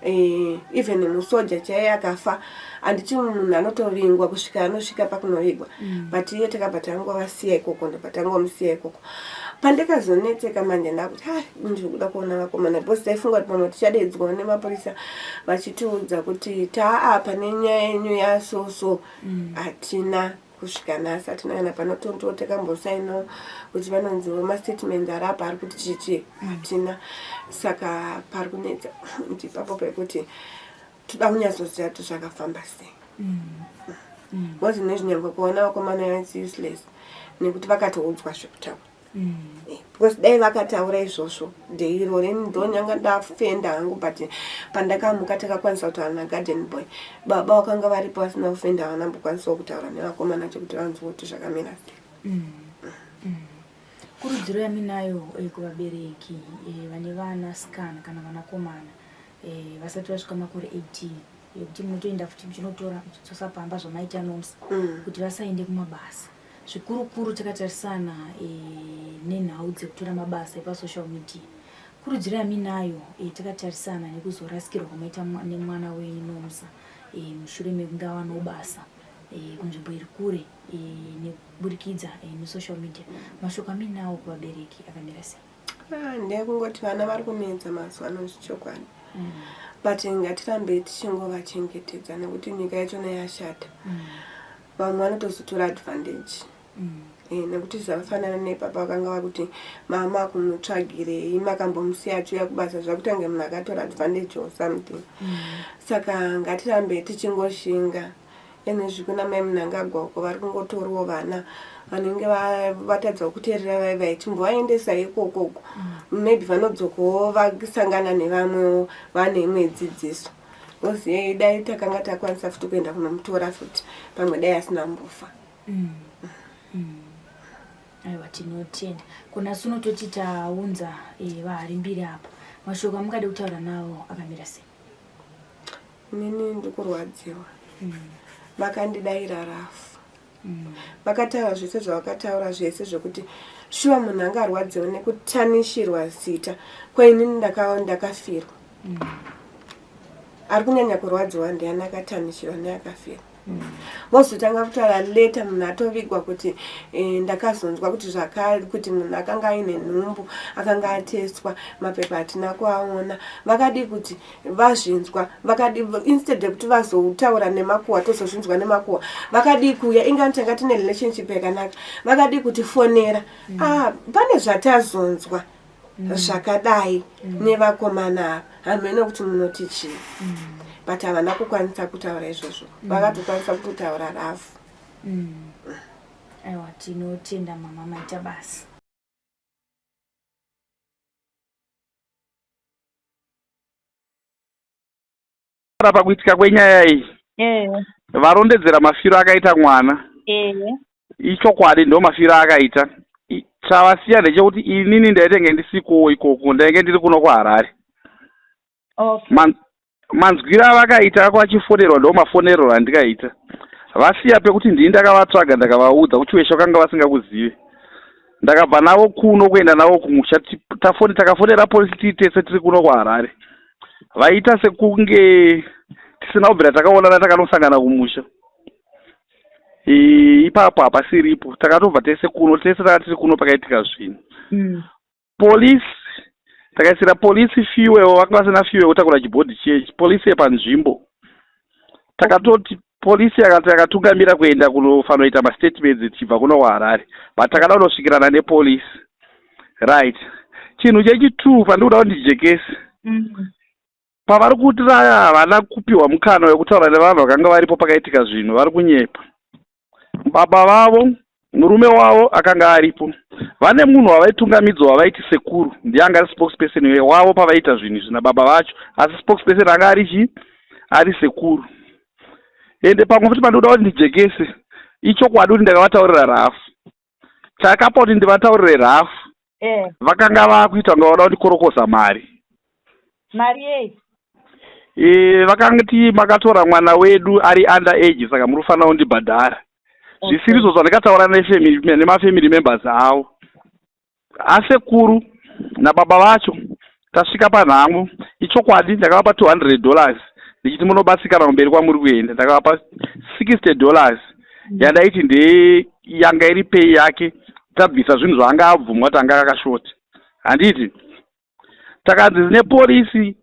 even musoja chaiye akafa handiti munhu anotovingwa kusvika anosvika pakunovigwa. But iye takabva tangovasiya ikoko, ndobva tangomusiya ikoko. Pandakazonetseka manje ndakuti ha ndiri kuda kuona vakomana because taifunga kuti pamwe tichadedzwawo nemapurisa vachitiudza kuti taapa nenyaya yenyu yasoso. Hatina kusvika nhasi, hatina kana panotondiwo takambosainawo kuti vanonziwo mastatements ari apa ari kuti chichi hatina. Saka pari kunetsa kuti ipapo pekuti toda kunyatsoziva kuti zvakafamba sei. Because nezvinyangwe kuona vakomana it's useless nekuti vakatoudzwa zvekutaura. Because dai vakataura izvozvo day iroro ini ndonyanga ndafenda hangu, but pandakamuka takakwanisa kutaura nagarden boy. Baba vakanga varipo vasina kufenda havana mbokwanisawo kutaura nevakomana chekuti vanzwe kuti zvakamira sei. Kurudziro yaminayo kuvabereki vane vanasikana kana vanakomana vasati vasvika makore 18 yekuti munotoenda futi muchinotora muchidzosa pamba zvamaita Nomsa kuti vasaende kumabasa. Zvikurukuru takatarisana nenhau dzekutora mabasa epasocial media. Kurudziro yaminayo takatarisana nekuzorasikirwa kwamaita nemwana wenyu Nomsa mushure mekunge awanawo basa kunzvimbo iri kure nekuburikidza nesocial media. Mashoko aminawo kuvabereki akamira sei? Ndekungoti vana vari kunetsa mazuva ano zvechokwadi. But ngatirambe tichingovachengetedza nekuti nyika yachona yashata. Vamwe vanotozotora advantage. Nekuti zvakafanana nepapa vakanga vakuti mama kumutsvagirei makambomusiya achiuya kubasa zvakutange munhu akatora advantage or something. Saka ngatirambe tichingoshinga. Ene zvikuna mai Mnangagwa uko vari kungotorawo vana vanenge vatadza kuteerera vai vai chimbovaendesa ikoko uko. Maybe vanodzokawo vasangana nevamwewo vane imwe dzidziso. Because dai takanga takwanisa futi kuenda kunomutora futi pamwe dai asina mbofa. Aiwa tinotenda. Kuna suno toti taunza vaharimbiri apa. Mashoko amungade kutaura nawo akamira sei? Inini ndikurwadziwa. Vakandidaira rafu. Vakataura zvese zvavakataura zvese zvekuti shuwa munhu angarwadziwa nekutanishirwa zita. Kwa inini ndakafirwa. Ari kunyanya kurwadziwa ndiani akatamishiwa neakafira. Vozotanga kutaura later munhu atovigwa kuti eh, ndakazonzwa kuti zvakare kuti munhu akanga aine nhumbu akanga atestwa mapepa hatina kuaona. Vakadii kuti vazvinzwa vakadii instead yekuti vazotaura nemakuhwa tozozvinzwa nemakuhwa vakadii kuuya ingani tanga tine relationship yakanaka vakadii kutifonera ah, pane zvatazonzwa zvakadai nevakomana ava hameno kuti munoti chii but havana kukwanisa kutaura izvozvo vakatokwanisa kutotaura rafu. Aiwa tinotenda mama maita basa. Pakuitika kwenyaya iyi Eh, varondedzera mafiro akaita mwana. Ichokwadi ndo mafiro akaita. Chavasiya ndechekuti inini ndaitenge ndisikowo ikoko, ndainge ndiri kuno kuHarare. Manzwiro avakaita vachifonerwa ndo mafonerero andikaita. Vasiya pekuti ndini ndakavatsvaga ndakavaudza kuChiweshe vakanga vasingakuzive. Ndakabva navo kuno kuenda navo kumusha takafonera polisi tiri tese tiri kuno kuHarare. Vaita sekunge tisina kubvira takaonana takanosangana kumusha. Ipapo hapasiripo takatobva tese kuno tese taka tiri kuno pakaitika zvinhu. Police takaisira police fuel vanga vasina fuel yekutakura chibhodhi chechi police yepanzvimbo. Takatoti polisi yakatungamira kuenda kunofanoita mastatements tichibva kuno kuHarare but takada kunosvikirana nepolisi. Right, chinhu chechi2 pandikuda kuti ndijekese pavari kuti havana kupiwa mukana wekutaura nevanhu vakanga varipo pakaitika zvinhu, vari kunyepa. Baba vavo, murume wavo akanga aripo, vane munhu wavaitungamidzwa wavaiti sekuru, ndiye anga ari spokesperson wavo pavaiita zvinhu izvi nababa vacho, asi spokesperson anga ari chii? Ari sekuru. Ende pamwe futi pandikuda kuti ndijekese, ichokwadi kuti ndakavataurira rafu. Chakapa kuti ndivataurire rafu, vakanga vakuita kunge vada kundikorokoza mari. Mari yei? Vakangati makatora mwana wedu ari under age saka muri kufanira kundibhadhara. Zvisirizvo zvandikataura nemafamily members avo. Asekuru nababa vacho tasvika panhamo. Ichokwadi ndakavapa $200 ndichiti munobatsikana kumberi kwamuri kuenda. Ndakavapa $60 yandaiti ndeye yanga iri pay yake tabvisa zvinhu zvaanga abvumwa kuti anga akashota. Handiti takanzi nepolisi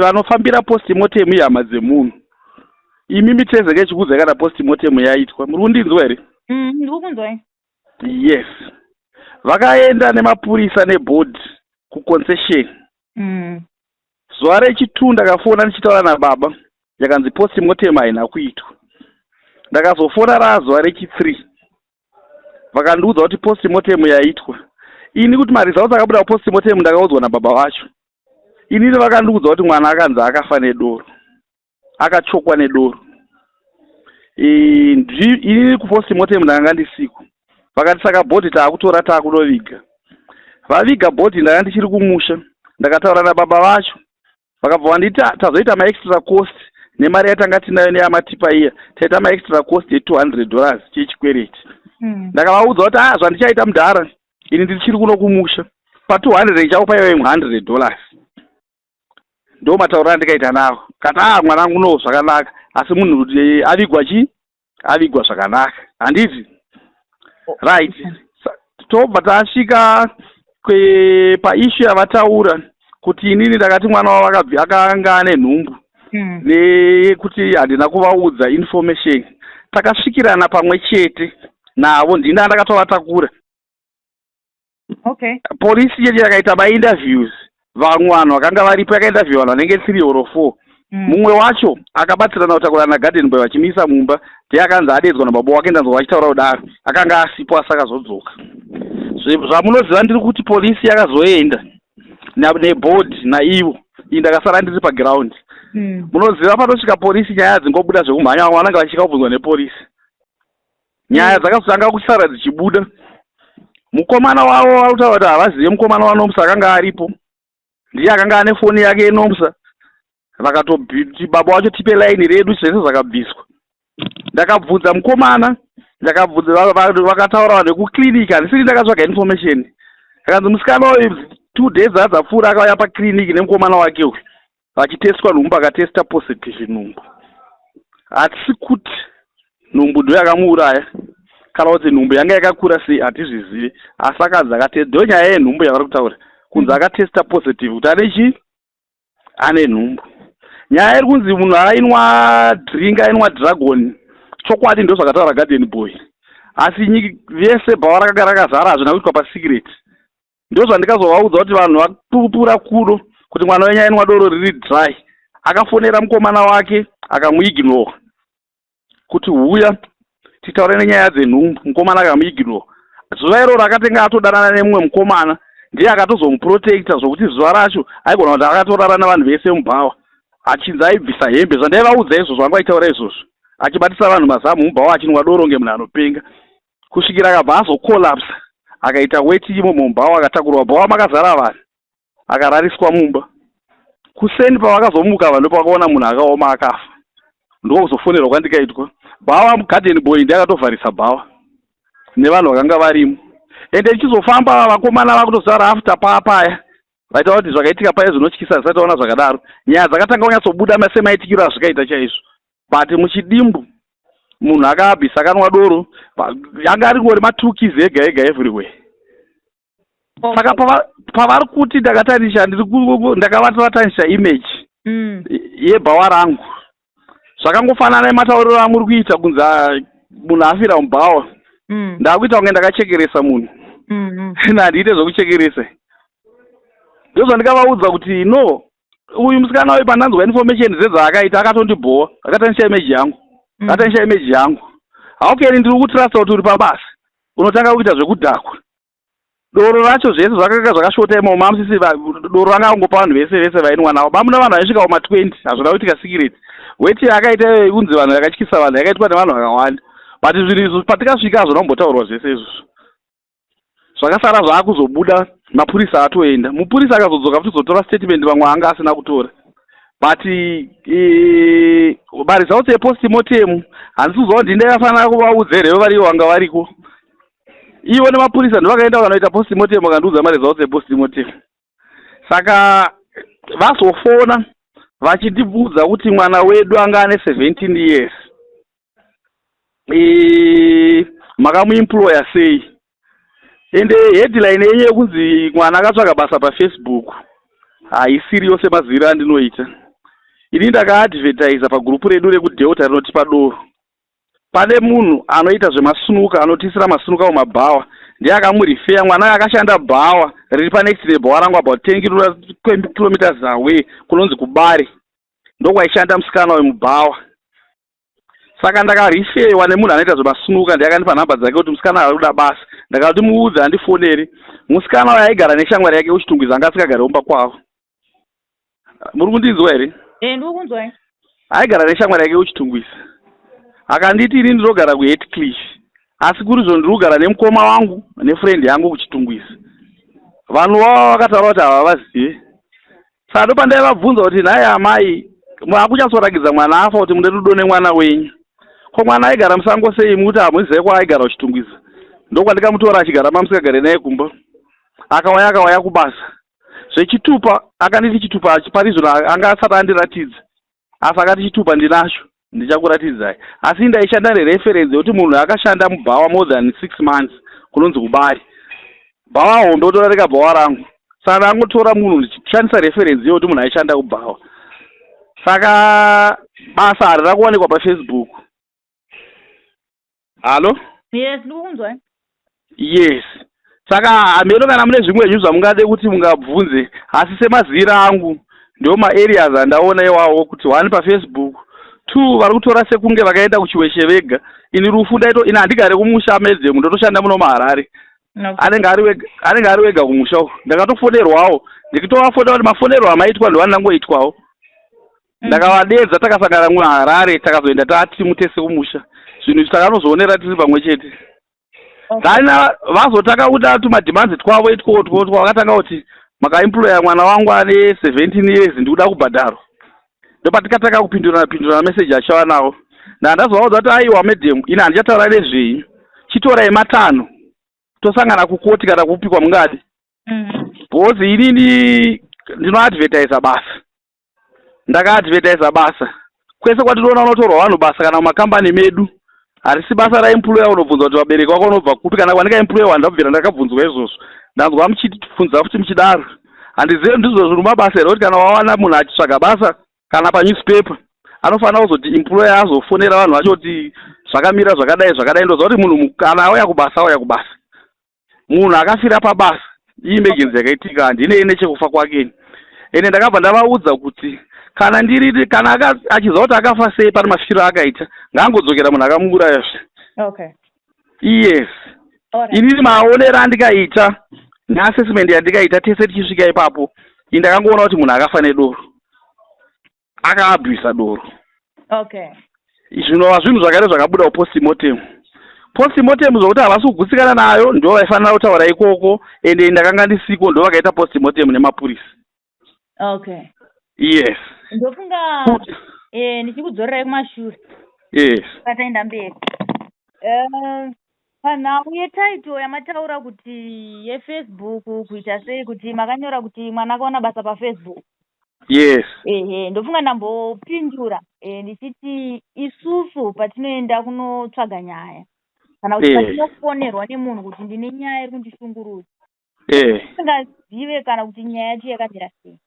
vanofambira postmortem ihama dzemunhu. Imimi tezeke chikuudzai kana postmortem yaitwa. Muri kundinzwa here? Ndiri kukunzwai. Yes. Vakaenda nemapurisa nebhodhi kuconcession. Zuva rechi2 ndakafona ndichitaura nababa, yakanzi postmortem haina kuitwa. Ndakazofona razuva rechi3 vakandiudza kuti postmortem yaitwa. Ini kuti maresults akabuda kupostmortem ndakaudzwa nababa vacho. Inini vakandiudza kuti mwana akanzi akafa nedoro, akachokwa nedoro. Inini kupostmortem ndakanga ndisiko. Vakati saka bhodhi taakutora taakunoviga. Vaviga bhodhi ndanga ndichiri kumusha, ndakataura nababa vacho vakabva vanditi tazoita maextra cost nemari yatanga tinayo neyamatipa iya, taita maextra cost ye$200 chechikwereti. Ndakavaudza kuti zvandichaita mudhara, ini ndichiri kuno kumusha, pa200 chavo paiva $100. Ndo matauriro andikaita navo. Kati mwanangu no zvakanaka, asi munhu avigwa chii? Avigwa zvakanaka. Handiti? Right. Tobva tasvika paissue yavataura kuti inini ndakati mwana wavo akanga ane nhumbu nekuti handina kuvaudza information. Takasvikirana pamwe chete navo, ndini andakatovatakura. Polisi yedu yakaita mainterviews, vamwe vanhu vakanga varipo yakainterview vanhu vanenge 3 or 4. Mumwe wacho akabatsirana kutakura nagarden boy vachimuisa mumba, ndiye akanzi adedzwa nababa wake, ndanzwa vachitaura kudaro, akanga asipo asi akazodzoka. Zvamunoziva ndiri kuti polisi yakazoenda nebhodhi naivo, ini ndakasara ndiri paground. Munoziva panosvika polisi nyaya dzingobuda zvekumhanya, vamwe vanenge vachitya kubvunzwa nepolisi. Nyaya dzakazotanga kusara dzichibuda. Mukomana wavo vari kutaura kuti havazive mukomana waNomsa akanga aripo, ndiye akanga ane foni yake yeNomsa. Vakatoti baba wacho tipe laini redu, zvese zvakabviswa. Ndakabvunza mukomana, ndakabvunza vakataura vanhu vekuclinic, handisiri ndakatsvaga information. Akanzi musikana uyu 2 days adzapfuura akauya paclinic nemukomana wake uyu. Vachitestwa nhumbu akatesta positive nhumbu. Hatisi kuti nhumbu ndo yakamuuraya kana kuti nhumbu yanga yakakura sei hatizvizivi asi akanzi akatesta ndo nyaya yenhumbu yavari kutaura kunzi akatesta positive kuti ane chii ane nhumbu. Nyaya iri kunzi munhu ainwa drink ainwa dragon chokwadi ndo zvakataura garden boy asi vese bhawa rakanga rakazara hazvina kuitwa pasecret. Ndozvandikazovaudza kuti vanhu vapupura kuno kuti mwana wenyu ainwa doro riri dry. Akafonera mukomana wake akamuignore kuti huya titaure nenyaya dzenhumbu. Mukomana akamuignore. Zuva iroro akatenga atodanana nemumwe mukomana ndiye akatozomuprotecta zvokuti zuva racho aigona kuti akatorara navanhu vese mubhawa achinzi aibvisa hembe zvandaivaudza izvozvo vanga vaitaura izvozvo achibatisa vanhu mazamu mubhawa achinwa doro nge munhu anopenga. Kusvikira akabva azocollapsa akaita weti imomo mubhawa akatakurwa bhawa makazara vanhu akarariswa mumba. Kuseni pavakazomuka vanhu ndopavakaona munhu akaoma akafa. Ndokuzofonerwa kwandikaitwa. Bhawa garden boy ndiye akatovharisa bhawa nevanhu vakanga varimo. Ende ichizofamba vakomana vakutozara after paapaya vaitaura kuti zvakaitika paye zvinotyisa zvisati taona zvakadaro. Nyaya dzakatanga kunyatsobuda semaitikiro azvikaita chaizvo. But muchidimbu munhu akaabvisa akanwa doro anga aringori matukis ega ega everywhere. Saka pavari kuti ndakatarisha ndiri ndakavatarisha image yebhawa rangu zvakangofanana nematauriro amuri kuita kunzi ah, munhu afira mubhawa ndakuita kunge ndakachekeresa munhu handiite zvekuchekeresa ndozvandikavaudza kuti no uyu musikana uyu pandanzwa information dzedzaakaita akatondibhowa akatanisha image yangu akatanisha image yangu how can ndiri kutrusta kuti uri pabasa unotanga kuita zvekudhakwa doro racho zvese zvakanga zvakashota imomo mamusisi doro ranga angopa vanhu vese vese vainwa navo bamuna vanhu vaisvika kuma 20 hazvina kuitika secret weti yakaita kunzi vanhu yakatyisa vanhu yakaitwa nevanhu vakawanda but zvinhu izvo patikasvika hazvina kumbotaurwa zvese izvozvo zvakasara zvaakuzobuda mapurisa atoenda mupurisa akazodzoka futi kuzotora statement vamwe anga asina kutora but e, maresults epostmortem handisi kuziva kuti ndaivafanira kuvaudza here varivo vanga variko ivo nemapurisa ndovakaenda vakanoita postmortem vakandiudza maresults epostmortem saka vazofona vachindibudza kuti mwana wedu anga ane 17 years e, makamuemploya sei ende headline yenyu yekunzi mwana akatsvaga basa pafacebook haisiriyo semaziviro andinoita ini ndakaadvertisa pagurupu redu rekudelta rinotipa doro pane munhu anoita zvemasunuka anotisira masunuka mumabhawa ndiye akamurifeya mwana uyo akashanda bhawa riri panext nebhawa rangu about 10 kilometers away kunonzi kubare ndokwaishanda musikana uyu mubhawa saka ndakarifewa nemunhu anoita zvemasunuka ndiye akandipa nhamba dzake kuti musikana ari kuda basa ndakati muudze andifonere musikana uyo aigara neshamwari yake kuchitungwiza anga asingagare kumba kwavo muri kundinzwa here Eh, ndiri kunzwa. Aigara neshamwari yake kuchitungwiza. Akanditi ini ndinogara kuHatcliffe asi kuri zvo ndiri kugara nemukoma wangu nefriend yangu kuchitungwiza. Vanhu vava vakataura kuti havavazive. Saka ndopandaivabvunza kuti nhai amai makunyatsorakidza mwana afa kuti mune rudo nemwana wenyu. Ko mwana aigara musango sei mukuti hamuzive kwaaigara kuchitungwiza. Ndokwandikamutora achigara mamusikagare naye kumba. Akauya akauya kubasa. Zvechitupa akanditi chitupa pari zvino anga asati andiratidza asi akati chitupa ndinacho ndichakuratidzai asi ndaishanda nereference yekuti munhu akashanda mubhawa more than six months kunonzi kubari bhawa hombe otorarika bhawa rangu saka ndangotora munhu ndichishandisa reference yekuti munhu aishanda kubhawa saka basa harina kuwanikwa pafacebook Hallo? Yes, ndikukunzwai. Yes. Saka hameno kana mune zvimwe zvinhu zvamungade kuti mungabvunze asi semazira angu ndiwo maareas andaona iwawo kuti one pafacebook two vari kutora sekunge vakaenda kuchiweshe vega ini rufu ndaito ini handigare kumusha medzemu ndotoshanda muno muharare anenge ari wega anenge ari wega kumusha uko ndakatofonerwawo ndikitovafonera kuti mafonerwo amaitwa ndoandangoitwawo Ndakavadeedza takasangana muHarare takazoenda tatimu tese kumusha. Zvinhu izvi takanozoonera tiri pamwe chete. Then vazotanga kuita tumadhimanzi twavo itwotwo twavakatanga kuti makaemploya mwana wangu ane 17 years ndikuda kubhadharwa. Ndopatikatanga kupindurana pindurana meseji achava nawo. Ndandazovaudza kuti aiwa madam ini handichataura nezvenyu. Chitorai matanho tosangana kukoti kana kupi kwamungadi. Because inini ndinoadvertisa basa. Ndakaadvertisa basa kwese kwatinoona unotorwa vanhu basa kana mumakambani medu. Harisi basa raemployer unobvunza kuti vabereki vako unobva kupi kana kwandikaemployewa ndabvira ndakabvunzwa izvozvo. Ndanzwa muchibvunza futi muchidaro. Handizive ndizvo zviri mumabasa here kuti kana wawana munhu achitsvaga basa kana panewspaper anofanira kuzoti employer azofonera vanhu vacho kuti zvakamira zvakadai zvakadai. Ndoziva kuti munhu kana auya kubasa auya kubasa. Munhu akafira pabasa iemergency yakaitika handinei nechekufa kwake ini. Ende ndakabva ndavaudza kuti kana ndiri kana achiziva kuti akafa sei pane mafiro aakaita ngaangodzokera munhu akamuuraya zve. Okay. Yes. Alright. Inini maonero andikaita neassessment yandikaita tese tichisvika ipapo ini ndakangoona kuti munhu akafa nedoro. Akaabhisa doro. Okay. Zvinova zvinhu zvakare zvakabuda kupostmortem. Postmortem zvokuti havasi kugutsikana nayo ndo vaifanira kutaura ikoko ende ndakanga ndisiko ndo vakaita postmortem nemapurisa. Okay. Yes. Ndofunga ndichikudzorerai kumashure. Yes. Pataenda mberi. Panhau yetitle yamataura kuti yeFacebook kuita sei kuti makanyora kuti mwana akawana basa paFacebook. Yes. Ehe, ndofunga ndambopindura ndichiti isusu patinoenda kunotsvaga nyaya kana kuti patinofonerwa nemunhu kuti ndine nyaya iri kundishungurudza. Tisingazive kana kuti nyaya yacho yakamira sei.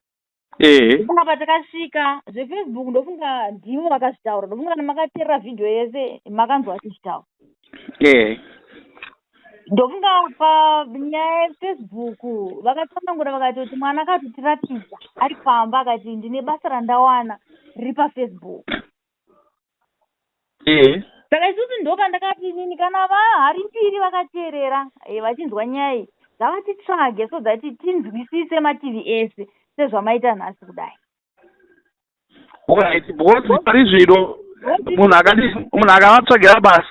Ndofunga patakasvika zveFacebook ndofunga ndivo vakazvitaura. Ndofunga kana makateerera vhidhiyo yese makanzwa vachizvitaura. Ndofunga panyaya yeFacebook vakatsanangura vakati kuti mwana akatotiratidza ari pamba akati ndine basa randawana riri paFacebook. Saka isusu ndopandakati inini kana vahari mbiri vakateerera vachinzwa nyaya iyi ngavatitsvage so that tinzwisise mativi ese sezvamaita nhasi kudai. Alright, because pari zvino munhu akati munhu akavatsvagira basa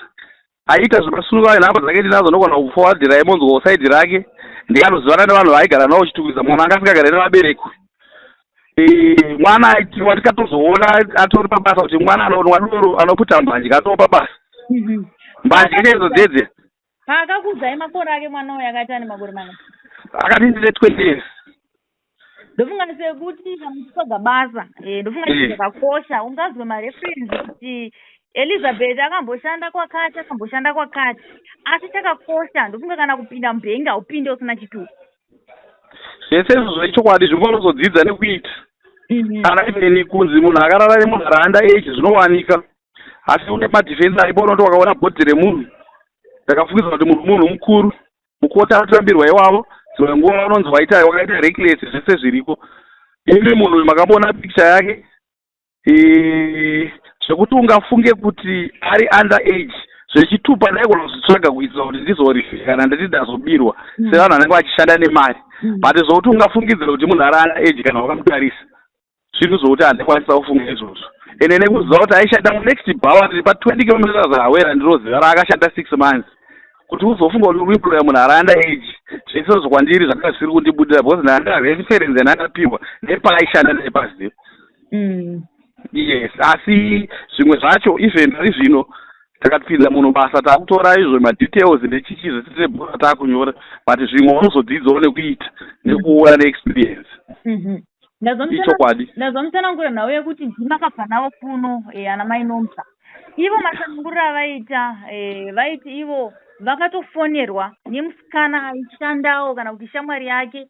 aita zvemasununguka nhamba dzake ndinadzo ndogona kufowadhirai monzwawo saidhi rake ndikanozivana nevanhu vaaigara navo chitukwidza mwana anga asingagare nevabereki. Mwana aitiwa tikatozoona atori pabasa kuti mwana anonwa doro anoputa mbanje atoo pabasa. Mbanje chaidzo dzedze. Paakakuudzai makore ake mwana uyu akati ane makore mangani? Akati ndine 20 years. Ndofunga sekuti kana uchitsvaga basa, ndofunga chinhu chakakosha ungazwe mareference kuti Elizabeth akamboshanda kwakati, akamboshanda kwakati. Asi chakakosha ndofunga kana kupinda mubhengi haupinde usina chitupa. Zvese izvozvo ichokwadi zvinozodzidza nekuita. Kana even kunzi munhu akarara nemunhu ari under age zvinowanika. Asi une madefense aripo unoti wakaona bhodhi remunhu ndakafungidza kuti munhu munhu mukuru. Mukoti anotorambirwa iwavo dzimwe nguva vanonzi waita wakaita reckless zvese zviriko. Imi munhu uyu makamboona picture yake zvekuti ungafunge kuti ari under age zvechitupa ndaigona kuzvitsvaga kuitira kuti ndizorife kana ndati ndazobirwa sevanhu vanenge vachishanda nemari. But zvokuti ungafungidzira kuti munhu ari under age kana wakamutarisa zvinhu zvokuti handikwanisa kufunga izvozvo. Ende nekuziva kuti aishanda munext bhawa riri pa 20 kilometers away randinoziva raakashanda 6 months kuti uzofunga kuti uri kuemploya munhu ari under age zvese izvo kwandiri zvakanga zvisiri kundibudira because ndanga reference yandakapihwa nepaaishanda ndaipaziva. Yes, asi zvimwe zvacho even pari zvino takapinza munhu basa takutora izvo madetails nechichi zvese tebhora takunyora but zvimwe unozodzidzawo nekuita nekuona neexperience. Ichokwadi. Ndazomutsanangura nhau yekuti ndimi makabva navo kuno ana mai Nomsa. Ivo matsananguriro avaita vaiti ivo vakatofonerwa nemusikana aishandawo kana kuti shamwari yake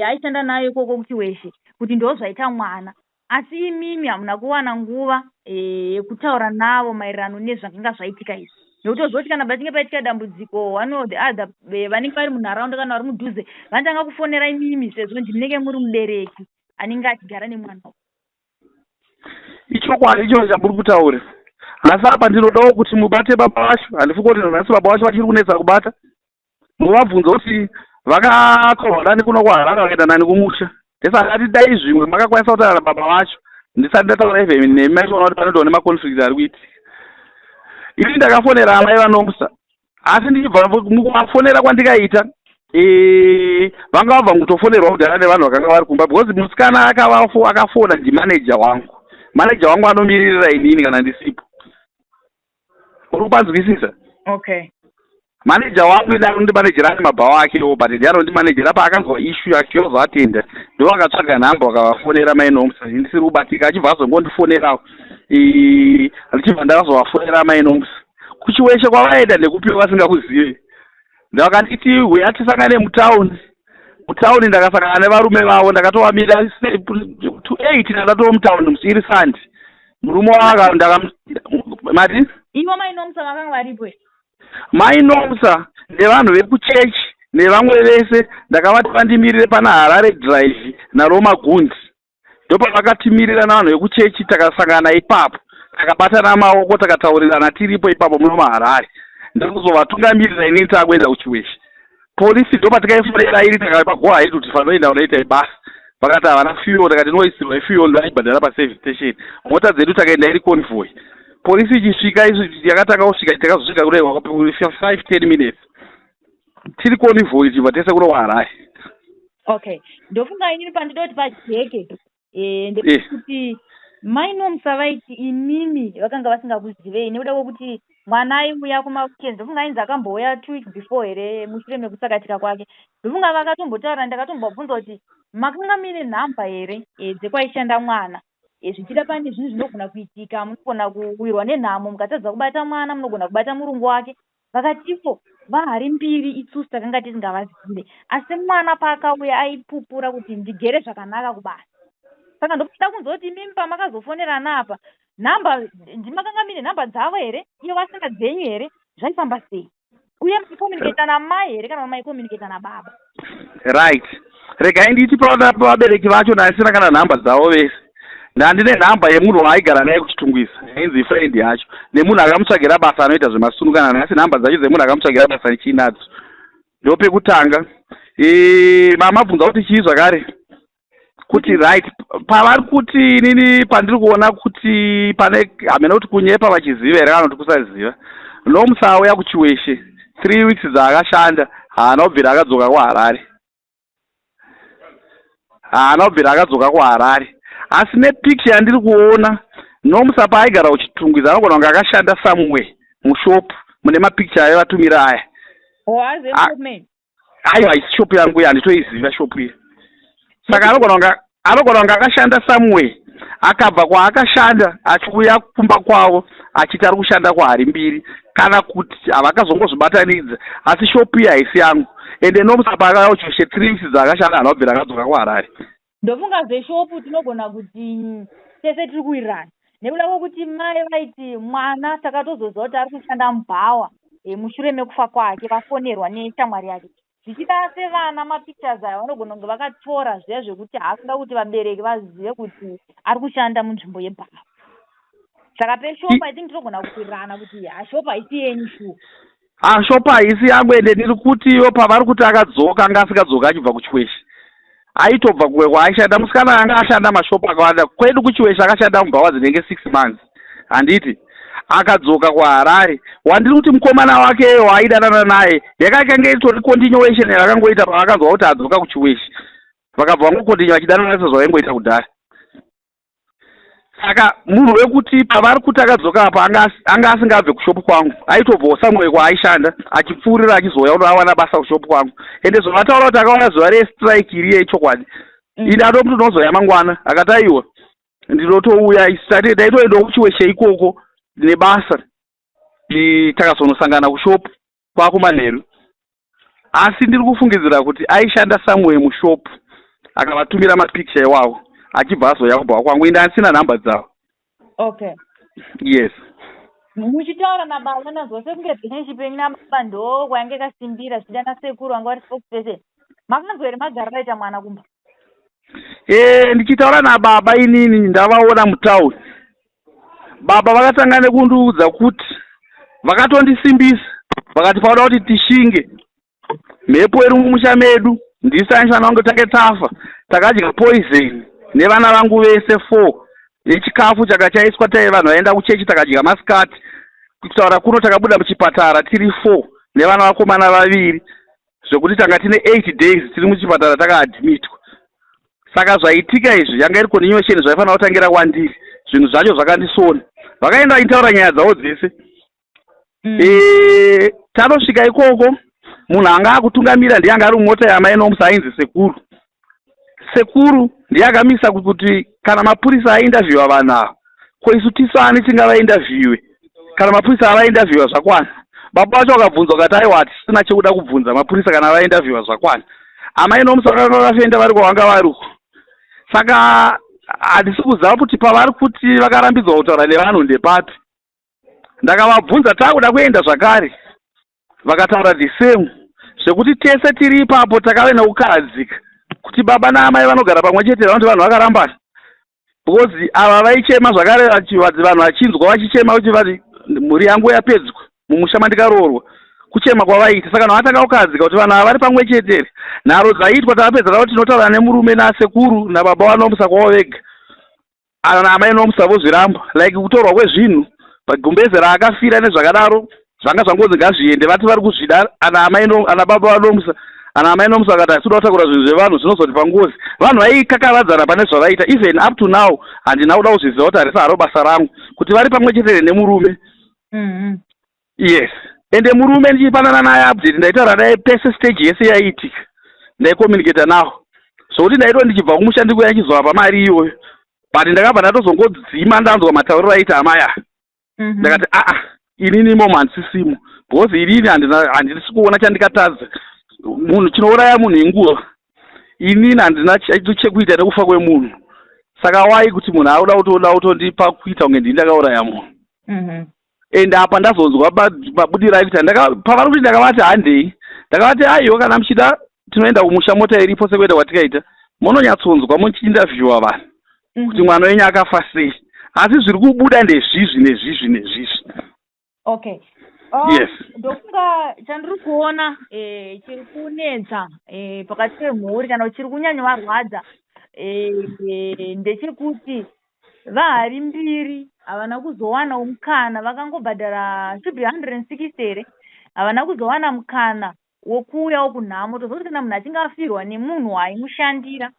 aishanda nayo ikoko kuChiweshe kuti ndozvaita mwana. Asi imimi hamuna kuwana nguva yekutaura navo maererano nezvakanga zvaitika izvi. Nekuti toziva kuti kana pachinge paitika dambudziko one or the other vanenge vari munharaunda kana vari mudhuze vanotanga kufonera imimi sezvo ndinenge muri mubereki anenge achigara nemwana uyu. Ichokwadi ichocho chamuri kutaura. Asi apa ndinodawo kuti mubate baba vacho. Handifungi kuti nanhasi baba vacho vachiri kunetsa kubata. Muvabvunze kuti vakatorwa nani kuno kuHarare vakaenda nani kumusha. Ndosaka ndati dai zvimwe makakwanisa kutaura nababa vacho ndisati ndataura even nemi maitoona kuti panotoona nemaconflict ari kuitika. Ini ndakafonera amai vaNomsa asi ndichibva mukuvafonera kwandikaita vanga vabva mukutofonerwa kudhara nevanhu vakanga vari kumba because musikana akafona ndimanager wangu. Manager wangu anomiririra inini kana ndisipo. Uri kupanzwisisa? Okay. Manager wangu ini anondimanejera ane mabhawa akewo but ndiye anondimanejera paakanzwa issue yake yozoatenda ndo akatsvaga nhamba akavafonera mai Nomsa ndisiri kubatika achibva azongondifonerawo ndichibva ndazovafonera mai Nomsa kuchiweshe kwavaenda ndekupiwa vasingakuzive ndakanditi huya tisangane mutown mutown ndakasangana nevarume vavo ndakatovamira to 8 ndatova mutown musi iri Sunday murume waka ndaka mati Ivo mai Nomsa vakanga varipo here? Mai Nomsa nevanhu vekuchechi nevamwe vese ndakavati vandimirire pana Harare Drive naRoma Gundi. Ndopavakatimirira navanhu vekuchechi takasangana ipapo takabatana maoko takataurirana tiripo ipapo muno muHarare. Ndikuzovatungamirira inini takuenda kuChiweshe. Polisi ndopatikaifonera iri takaipa go ahead kuti fanoenda unoita ibasa. Vakati havana fuel takati noisirwa fuel ndoaibhadhara paservice station. Mota dzedu takaenda iri convoy. Polisi ichisvika isu yakatanga kusvika takazosvika kudai 5 10 minutes. Tiri convoy tichibva tese kuno kuHarare. Okay. Ndofunga inini pandidoti pajeke Eh, ndekuti eh. Mai Nomsa vaiti imimi vakanga vasingakuzivei nekuda kwekuti mwana aiuya kumaweekends ndofunga ainzi akambouya two weeks before here mushure mekutsakatika kwake ndofunga vakatombotaura ndakatombobvunza kuti makanga muine nhamba here e, dzekwaishanda mwana e, zvichida pane zvinhu zvinogona kuitika munogona kuwirwa nenhamo mukatadza kubata mwana munogona kubata murungu wake Vakati ivo vahari mbiri isusu takanga tisingavazive asi mwana paakauya aipupura kuti ndigere zvakanaka kubasa. Saka ndokuda kunzwa kuti imimi pamakazofonerana apa nhamba ndimakanga mine nhamba dzavo here ivo vasina dzenyu here zvaifamba sei? Uye maicommunicata namai here kana maicommunicata nababa? Right. Regai nditi pavabereki vacho ndasina kana nhamba dzavo vese. Ndandine nhamba yemunhu waaigara naye kuChitungwiza yainzi friend yacho nemunhu akamutsvagira basa anoita zvemasunungana nhasi nhamba dzacho dzemunhu akamutsvagira basa ndichiinadzo. Ndopekutanga. E, mamabvunza kuti chii zvakare? Kuti right pavari kuti inini pandiri kuona kuti pane hamena kuti kunyepa vachiziva here kana kuti kusaziva. Nomsa auya kuChiweshe 3 weeks dzaakashanda haana kubvira akadzoka kuHarare. Haana kubvira akadzoka kuHarare. Asi nepicture yandiri kuona Nomsa paaigara kuChitungwiza anogona kunge akashanda somewhere mushop mune mapicture aivatumira aya. Oh, aze Aiwa haisi shop yangu iyi handitoiziva shop iyi. Saka anogona kunge anogona kunge akashanda somewhere akabva kwaakashanda achiuya kumba kwavo achiti ari kushanda kuHarimbiri kana kuti havakazongozvibatanidza asi shop iyi haisi yangu ende Nomsa paakauya kuChoshe three weeks dzaakashanda haana kubvira akadzoka kuHarare. Ndofunga zveshopu tinogona kuti tese tiri kuwirirana nekuda kwekuti mai vaiti mwana takatozoziva kuti ari kushanda mubhawa e, mushure mekufa kwake vafonerwa neshamwari yake zvichida sevana mapictures aya vanogona kunge vakatora zviya zvekuti haasida kuti vabereki vazive kuti ari kushanda munzvimbo yebhawa saka peshopu i think tinogona kuwirirana kuti hashopu haisi yenyu shuwa. Ah, shop haisi yangu ende ndiri kuti ivo pavari kuti akadzoka anga asingadzoka achibva kuchiweshe aitobva kuwe kwaaishanda musikana anga ashanda mashopu akawanda kwedu kuchiweshe akashanda mubhawa dzinenge six months handiti akadzoka kuharare wandiri kuti mukomana wake waaidanana naye yakakange itori continuation yavakangoita pavakanzwa kuti adzoka kuchiweshe vakabva vangokontinua vachidanana sezvavaingoita kudhara Saka munhu wekuti pavari kuti akadzoka apa anga anga asingabve kushop kwangu aitobvawo somewhere kwaaishanda achipfuurira achizouya kuno awana basa kushop kwangu ende zvavataura kuti akawana zuva restrike iri yechokwadi ini atomuti unozouya mangwana akati aiwa ndinotouya ndaitoendawo kuchiweshe ikoko nebasa takazonosangana kushop kwakumanheru asi ndiri kufungidzira kuti aishanda somewhere mushop akavatumira mapicture iwawo achibva azouya kubva kwangu ende andisina nhamba dzavo. Okay. Yes. Muchitaura nababa ndanzwa sekunge relationship yenyu nababa ndo kwayange kasimbira zvichida nasekuru vanga vari spokesperson. Makanzwa here magariro aita mwana kumba? Eh, ndichitaura nababa inini ndavaona mutown. Baba vakatanga nekundiudza kuti vakatondisimbisa vakati pauda kuti tishinge mhepo iri mumusha medu ndisu taifanira kunge tange tafa takadya poison nevana vangu vese four nechikafu chaka chaiswa tai vanhu vaenda kuchechi takadya masikati kutaura kuno takabuda muchipatara tiri four nevana vakomana vaviri zvekuti tanga tine 8 days tiri muchipatara takaadmitwa saka zvaitika izvi yanga iri continuation zvaifanira kutangira kwandiri zvinhu zvacho zvakandisona vakaenda vachitaura nyaya dzavo dzese. E, tanosvika ikoko munhu anga akutungamira ndiye anga ari mumota yamai Nomusa ainzi sekuru. Sekuru ndiye akamisa kuti kana mapurisa ainterviewa vanhu ava, ko isu tisu ani tingavainterviewe? Kana mapurisa avainterviewa zvakwana. Baba vacho vakabvunzwa vakati aiwa hatisina chekuda kubvunza mapurisa kana vainterviewa zvakwana. Amai Nomusa vakanga vakafenda vari kwavanga vari uko. Saka handisi kuziva kuti pavari kuti vakarambidzwa kutaura nevanhu ndepapi. Ndakavabvunza takuda kuenda zvakare vakataura the same zvekuti tese tiri ipapo takave nekukahadzika kuti baba naamai vanogara pamwe chete vanoti vanhu vakarambana because ava vaichema zvakare vanhu vachinzwa vachichema kuti vati mhuri yangu yapedzwa mumusha mandikaroorwa kuchema kwavaiita saka vanhu vatanga kukahadzika kuti vanhu ava vari pamwe chete here nharo dzaiitwa takapedza tava tinotaura nemurume nasekuru nababa vanomusa kwavo vega Ana amai Nomsa vozviramba like kutorwa kwezvinhu pagumbeze raakafira nezvakadaro zvanga zvangonzi ngazviende vati vari kuzvida ana amai no, ana baba vaNomsa ana amai Nomsa vakati hatisi kuda kutakura zvinhu zvevanhu zvinozotipa ngozi vanhu vaikakavadzana pane zvavaita even up to now handina kuda kuzviziva kuti harisi haro basa rangu kuti vari pamwe chete here nemurume mm -hmm. Yes ende murume ndichipanana naye update ndaitaura naye pese stage yese yaiitika ndaicommunicata nawo zvokuti ndaitwa ndichibva kumusha ndikuya ndichizovapa mari iyoyo but ndakabva ndatozongodzima ndanzwa matauriro aita amai aya mhm. ndakati aa inini imomo handisisimo because inini handisi kuona chandikatadza munhu chinouraya munhu inguva inini handina chekuita nekufa kwemunhu saka wai kuti munhu auda kutoda kutondipa kuita kunge ndini ndakauraya munhu mhm. And apa ndazonzwa mabudiro aikuita pavari kuti ndakavati handei ndakavati aiwa kana muchida tinoenda kumusha mota iripo sekuenda kwatikaita mononyatsonzwa muchiinterviewa vanhu kuti mwana wenyu akafa sei asi zviri kubuda ndezvizvi nezvizvi nezvizvi. Okay. Yes. Ndofunga chandiri kuona eh, chiri kunetsa eh, pakati pemhuri kana kuti chiri kunyanyovarwadza eh, eh, ndechekuti VaHarimbiri havana kuzowanawo mukana vakangobhadhara should be 160 here havana kuzowana mukana wokuuyawo kunhamo toziva kuti kana munhu achinge afirwa nemunhu waimushandira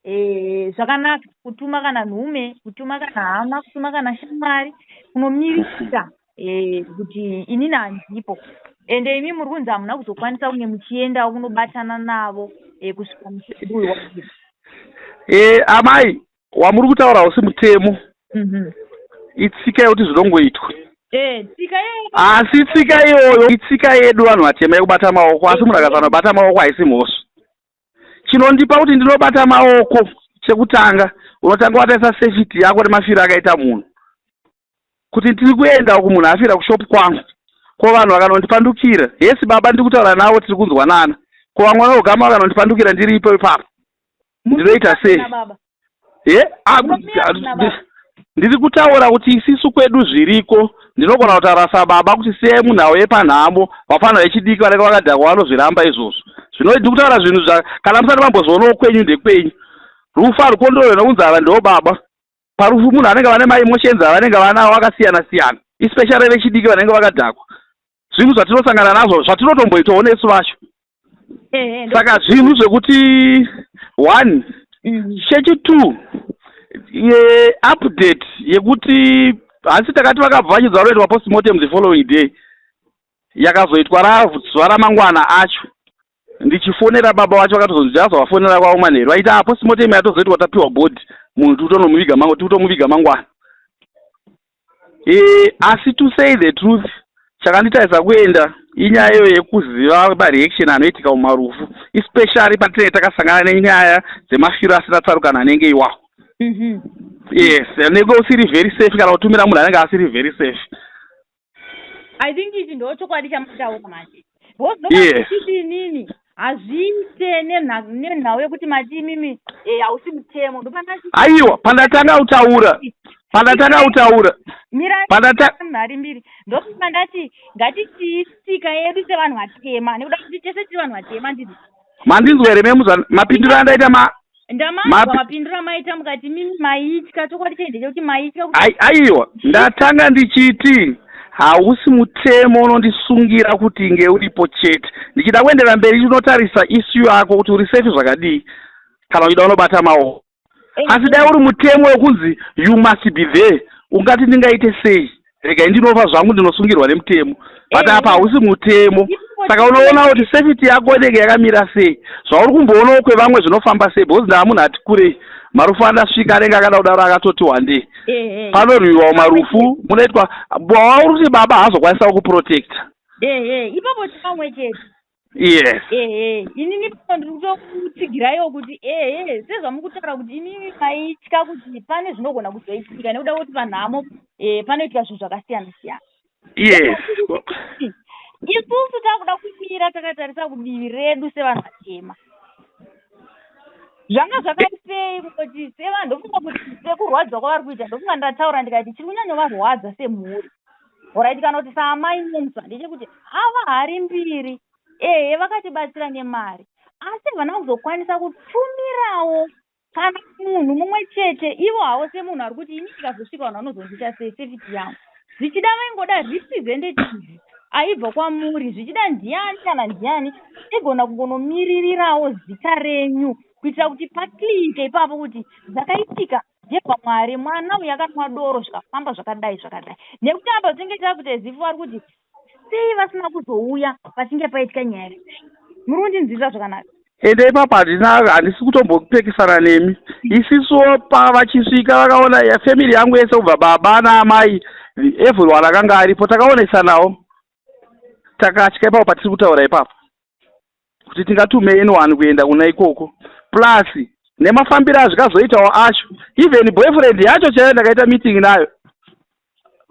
eh, zvakanaka kutuma kana nhume kutuma kana hama kutuma kana shamwari kunomirira eh, kuti inini handipo ende imi muri kunzi hamuna kuzokwanisa kunge muchiendawo kunobatana navo eh, kusvika musi uyu Eh, amai wamuri kutaura hausi mutemo mhm. Itsika yekuti zvinongoitwa. Eh, tsika asi tsika iyoyo itsika yedu vanhu vatema yekubata maoko asi munhu akasanobata maoko haisi mhosva. Chinondipa kuti ndinobata maoko chekutanga unotanga wataisa safety yako nemafiro akaita munhu kuti tiri kuenda uku munhu afira kushop kwangu ko vanhu vakanondipandukira hesi baba ndiri kutaura navo tiri kunzwanana ko vamwe vanogama vakanondipandukira ndiripo ipapo ndinoita sei ye ndiri kutaura kuti isisu kwedu zviriko ndinogona kutaura sababa kuti siyai munhu auye panhamo vafana vechidiki vanenge vakadhakwa vanozviramba izvozvo zvino ndiri kutaura zvinhu zva kana musati mambozvionawo kwenyu ndekwenyu rufu harukondorwe nokunzi ava ndiwo baba parufu munhu anenge vane maemotions avanenge vanawo akasiyana siyana especially vechidiki vanenge vakadhakwa zvinhu zvatinosangana nazvo zvatinotomboitawo nesu vacho saka zvinhu zvekuti one mm. chechi two yeupdate yekuti hansi takati vakabva vachidza vanoitwa postmortem the following day yakazoitwa razuva ramangwana acho ndichifonera baba vacho vakatozonzi ndazovafonera kwavo manheru vaita ah, postmortem yatozoitwa tapiwa body munhu tikutonomuviga tikutomuviga mangwana E, asi to say the truth chakanditaisa kuenda inyaya iyo yekuziva mareaction anoitika mumarufu especially patinenge takasangana nenyaya dzemafiro asina tsarukano anenge iwawo mhm. Yes, anenge usiri very safe kana kutumira munhu anenge asiri very safe. I think ichi ndo chokwadi chamataura manje because inini hazviite nenhau yekuti mati imimi eh, hausi mutemo ndopandati aiwa pandatanga kutaura pandatanga kutaura miranhari mbiri ndopandati ngatitii tsika yedu sevanhu vatema nekuda kuti tese tiri vanhu vatema ndizvo mandinzwa here memuzva mapindiro andaita ma Ndamanzwa mapindiro amaita mukati mimi maitya chokwadi chei ndechekuti maitya Aiwa ndatanga ndichiti hausi mutemo unondisungira kuti inge uripo chete ndichida kuendera mberi chinotarisa issue yako kuti uri safe zvakadii kana uchida unobata maoko asi dai uri mutemo wekunzi you must be there ungati ndingaite sei. Regai ndinofa zvangu ndinosungirwa nemutemo. But apa hausi mutemo. Saka unoona kuti safety yako inenge yakamira sei. Zvauri kumboonawo kwevamwe zvinofamba sei because ndava munhu ati kurei. Marufu andasvika anenge akada kudaro akatoti wandei. Panorwiwa marufu munoitwa wauri kuti baba haazokwanisa kukuprotecta. Ehe, ipapo tipamwe chete. Yes. Ehe, inini pano ndiri kutokutsigiraiwo kuti ehe, sezvamukutaura kuti imimi maitya kuti pane zvinogona kuzoitika nekuda kwekuti panhamo eh, panoitika zvinhu zvakasiyana siyana. Yes. Isusu takuda kumira takatarisa kudivi redu sevanhu vatema. Zvanga zvakaipei kungoti sevanhu ndofunga kuti sekurwadziwa kwavari kuita ndofunga ndataura ndikati chiri kunyanyovarwadza semhuri. Horaiti kana kuti saamai Nomsa ndechekuti ava hari mbiri ehe vakatibatsira nemari asi havana kuzokwanisa kutumirawo kana munhu mumwe chete ivo havo semunhu ari kuti ini ndikazosvika vanhu vanozondiita sei safety yangu zvichida vaingoda representative aibva kwamuri zvichida ndiani kana ndiani aigona kungonomiririrawo zita renyu kuitira kuti pacliike ipapo kuti zvakaitika ndezvaMwari mwana uyu akanwa doro zvikafamba zvakadai zvakadai nekuti apa tinenge takuita zifu vari kuti sei vasina kuzouya pachinge paitika nyaya yakadai muri kundinzwisa zvakanaka Ende ipapo handina handisi kutombopekisana nemi. Isisuwo pavachisvika vakaona ya family yangu yese kubva baba naamai everyone akanga aripo takaonesanawo takatya ipapo patiri kutaura ipapo. kuti tingatume anyone kuenda kuna ikoko plus nemafambiro azvikazoitawo acho even boyfriend yacho chaiyo ndakaita meeting nayo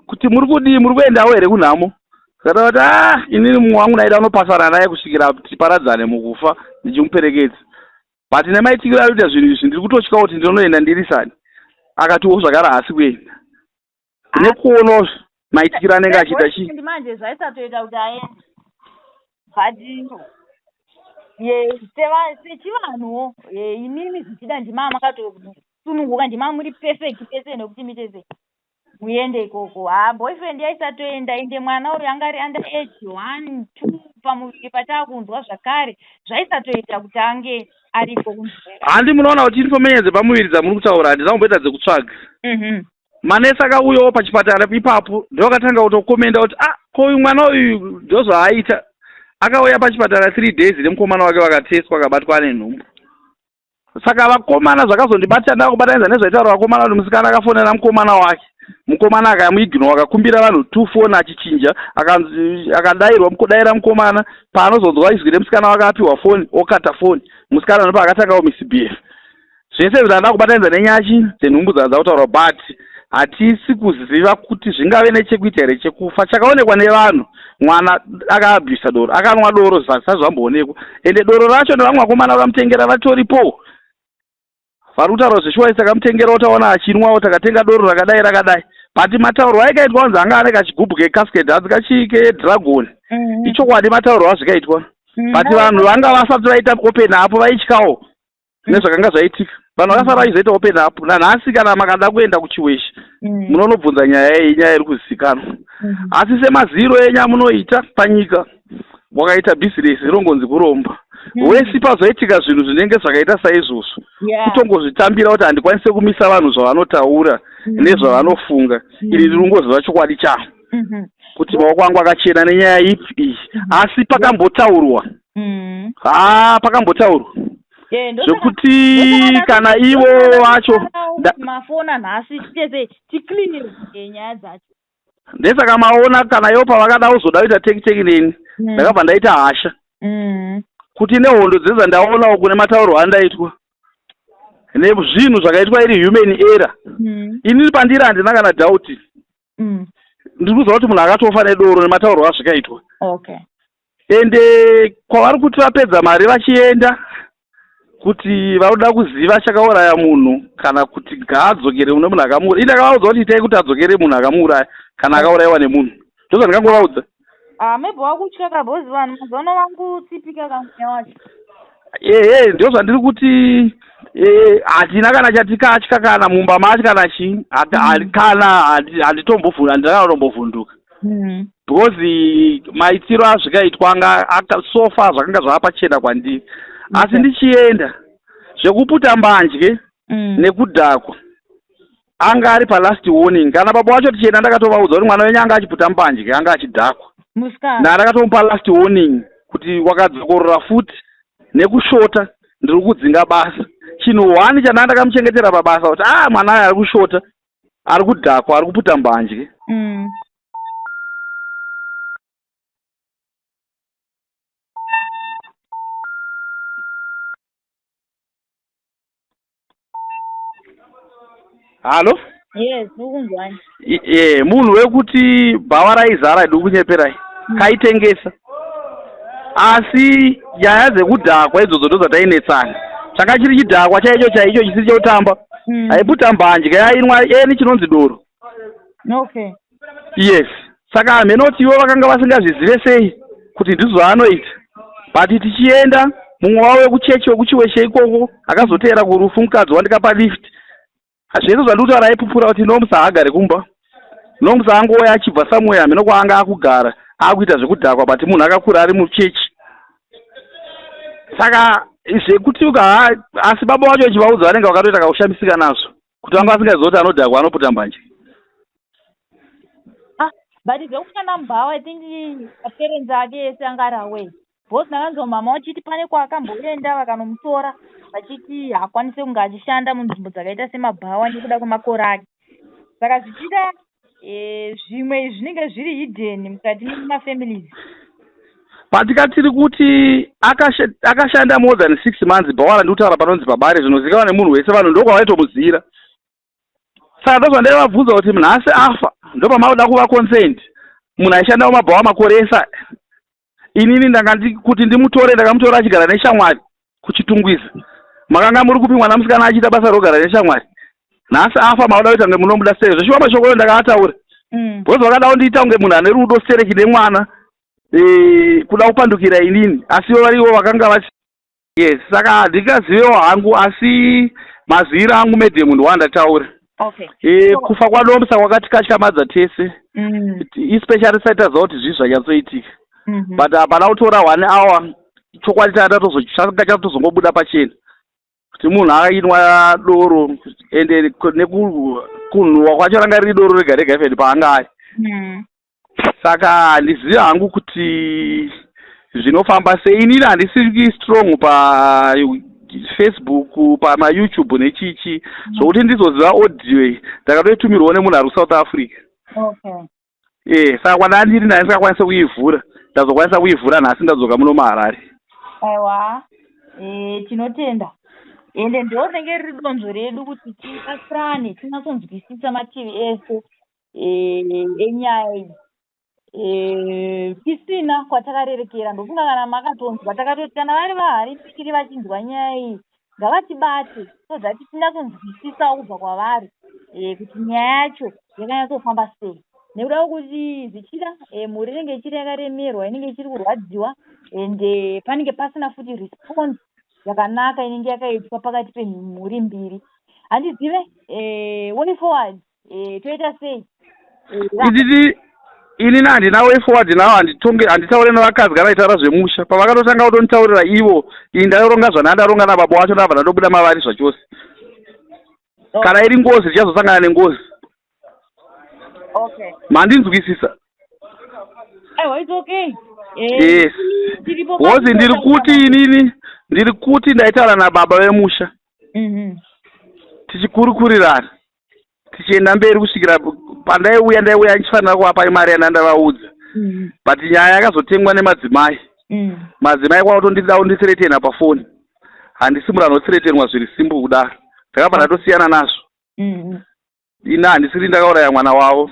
kuti muri kudii muri kuendawo here kunhamo zikataura kuti ah inini mumwe wangu ndaida unopasana naye kusvikira tiparadzane mukufa ndichimuperekedza but nemaitikiro ari kuita zvinhu izvi ndiri kutotya kuti ndinonoenda ndiri sani akatiwo zvakare haasi kuenda nekuonawo maitikiro anenge achiita chii manje zvaisatoita kuti aende but sechivanhuwo imimi zvichida ndima makatosununguka ndima muri perfect pese nekuti mitese muende ikoko ha boyfriend yaisatoenda ende mwana uyu anga ari under age one two pamuviri pataakunzwa zvakare zvaisatoita kuti ange ariko kunzvera handi munoona kuti information dzepamuviri dzamuri kutaura handina kumboita dzekutsvaga mhm. Manesi akauyawo pachipatara ipapo ndovakatanga kutokomenda kuti ah ko uyu mwana uyu ndozvaaita. Akauya pachipatara 3 days nemukomana wake vakatestwa akabatwa ane nhumbu. Saka vakomana zvakazondibata ndakubatanidza nezvaitaura vakomana kuti musikana akafonera mukomana wake. Mukomana akamuignore akakumbira vanhu two phone achichinja akanzi akadairwa kudaira mukomana paanozonzwa izwi remusikana wake apiwa foni okata foni musikana ndopaakatangawo misbehave. Zvese izvi ndada kubatanidza nenyachi dzenhumbu dzadza kutaurwa but hatisi kuziva kuti zvingave nechekuita here chekufa chakaonekwa nevanhu mwana akaabusa doro akanwa doro zvisati zvamboonekwa ende doro racho nevamwe vakomana vamutengera vatoripo vari kutaura zveshuwa isi takamutengerawo taona achinwawo takatenga doro rakadai rakadai but mataurwo aikaitwa kunzi anga ane kachigubhu kecasket hanzi kachii kedragon mm. ichokwadi mataurwo azvikaitwa mm. but vanhu vanga vasati vaita open apo vaityawo nezvakanga zvaitika vanhu vakasara vachizoita open up nanhasi kana makada kuenda kuchiweshi mm. munonobvunza nyaya iyi nyaya iri kuzivikanwa mm. asi semaziro enyu amunoita panyika wakaita bhizinesi rinongonzi kuromba mm. wesi pazoitika zvinhu zvinenge zvakaita saizvozvo kutongozvitambira kuti handikwanise kumisa vanhu zvavanotaura nezvavanofunga ini ndiri kungoziva chokwadi changu mhm. kuti maoko angu akachena nenyaya ipi iyi mhm. asi pakambotaurwa mhm. haa pakambotaurwa eh, zvekuti kana ivo vacho mafona nhasi tese ticlear eh, nyaya dzacho ndesaka maona kana ivo pavakada kuzoda kuita teki teki neni ndakabva ndaita hasha kuti nehondo dzezandaonawo kune mataurwo andaitwa nezvinhu zvakaitwa iri human error mm. inini pandiri handina kana doubt mm. ndiri kuziva kuti munhu akatofa nedoro nemataurwo azvikaitwa okay ende kwavari kuti vapedza mari vachienda kuti varoda kuziva chakauraya munhu kana kuti ngaadzokere une munhu akamuuraya ini ndakavaudza kuti itai kuti adzokere munhu akamuuraya kana akaurayiwa nemunhu ndozvandikangovaudza Ah, maybe wakutya ka because vanhu mazuva ano vangutsipika kamweya wacho. Ehe, ndizvo zvandiri kuti eh, hatina kana chatikatya kana mumba macho kana chii kana handitombovhunduka handina kutombovhunduka mm. because maitiro azvikaitwa anga so far zvakanga zvava pachena kwandiri asi ndichienda zvekuputa mbanje mm. nekudhakwa. Anga ari palast warning. Kana baba wacho tichienda ndakatovaudza kuti mwana wenyu anga achiputa mbanje, anga achidhakwa. Musikana. Ndakatomupa last warning kuti wakadzokorora futi nekushota ndiri kudzinga basa. Chinhu one chandanga ndakamuchengetera pabasa kuti ah mwana uyu ari kushota, ari kudhakwa, ari kuputa mbanje. Halo? Yes, ukunzwani. Eh, munhu wekuti bhawa raizara ndiri kunyeperai. Kaitengesa. Asi nyaya dzekudhakwa idzodzo ndodzatainetsana. Changa chiri chidhakwa chaicho chaicho chisiri chekutamba. Aiputa mbanje yainwa eni chinonzi doro. Okay. Yes. Saka hameno kuti ivo vakanga vasingazvizive sei kuti ndizvo zvaanoita. But tichienda mumwe wavo wekuchechi wekuchiweshe ikoko akazoteera kurufu mukadzi wandikapa lift. Zvese zvandiri kutaura aipupura kuti Nomsa haagare kumba. Nomsa angouya achibva somewhere hameno kwaanga akugara akuita zvekudhakwa but munhu akakura ari muchechi. Saka zvekuti asi baba vacho vachivaudza vanenge vakatoita kakushamisika nazvo. Kuti vanga vasingazivi kuti anodhakwa anoputa mbanje. Ah, but zvekushanda mubhawa I think maparents ake ese anga ari away. Because ndakanzwa mama vachiti pane kwaakamboenda vakanomutora vachiti haakwanise kunge achishanda munzvimbo dzakaita semabhawa nekuda kwemakore ake. Saka zvichida eh, zvimwe izvi zvinenge zviri hidden mukati memafamilies. Patika tiri kuti akashanda more than 6 months bhawa randiri kutaura panonzi pabare zvinozikanwa nemunhu wese vanhu ndokwavaitomuziira. Saka ndozvandaivabvunza kuti nhasi afa ndopamakuda kuva concerned munhu aishanda mumabhawa makore ese aya. Inini ndanga kuti ndimutore ndakamutora achigara neshamwari kuChitungwiza. Makanga muri kupi mwana musikana achiita basa rokugara neshamwari? Nhasi afa makuda kuita kunge munomuda sei? Zveshuwa mashoko ayo ndakaataura. Because vakada kundiita kunge munhu ane rudo stereki nemwana kuda kupandukira inini asi ivo varivo vakanga vasi Yes, saka handingazivewo hangu asi maziviro angu madam ndowandataura. Okay. Kufa kwaNomsa kwakatikatyamadza tese. Especially tisati taziva kuti zvii zvanyatsoitika. But hapana kutora 1 hour chokwadi changa chatozongobuda pachena kuti munhu ainwa doro ende nekunhuwa kwacho ranga riri doro rega rega even paanga ari. Saka handizivi hangu kuti zvinofamba sei. Inini handisiri strong pa Facebook, pama YouTube nechichi zvokuti ndizoziva audio iyi ndakatoitumirwawo nemunhu ari kuSouth Africa. Okay. Saka kwandandiri naye ndisingakwanise kuivhura, ndazokwanisa kuivhura nhasi ndadzoka muno muHarare. Aiwa, tinotenda. Ende ndo rinenge riri donzvo redu kuti tibatsirane tinyatsonzwisisa mativi ese enyaya iyi tisina kwatakarerekera. Ndofunga kana makatonzwa takatoti kana vari vaHaripikiri vachinzwa nyaya iyi ngavatibate so that tinyatsonzwisisawo kubva kwavari kuti nyaya yacho yakanyatsofamba sei. Nekuda kwekuti zvichida mhuri inenge ichiri yakaremerwa, inenge ichiri kurwadziwa and panenge pasina futi response yakanaka inenge yakaitwa pakati pemhuri mbiri. Handizive way forward toita sei? Ididi inini handina way forward nawo, handitonge handitaure nevakadzi kana itaura zvemusha. Pavakatotanga kutonditaurira ivo, ini ndaironga zvandandaronga nababa wacho ndabva ndandobuda mavari zvachose. Kana iri ngozi tichazosangana nengozi. Okay. Mandinzwisisa? Aiwa, it's okay. Yes. Tiripo Ngozi ndiri kuti inini ndiri kuti ndaitaura nababa vemusha. Tichikurukurirana. Tichienda mberi kusvikira pandaiuya, ndaiuya ndichifanira kuvapa mari yandandavaudza. But nyaya yakazotengwa nemadzimai. Madzimai kwakutondida kundithreatena pafoni. Handisi munhu anothreatenwa zviri simple kudaro. Ndakabva ndatosiyana nazvo. Ini handisiri ndakauraya mwana wavo.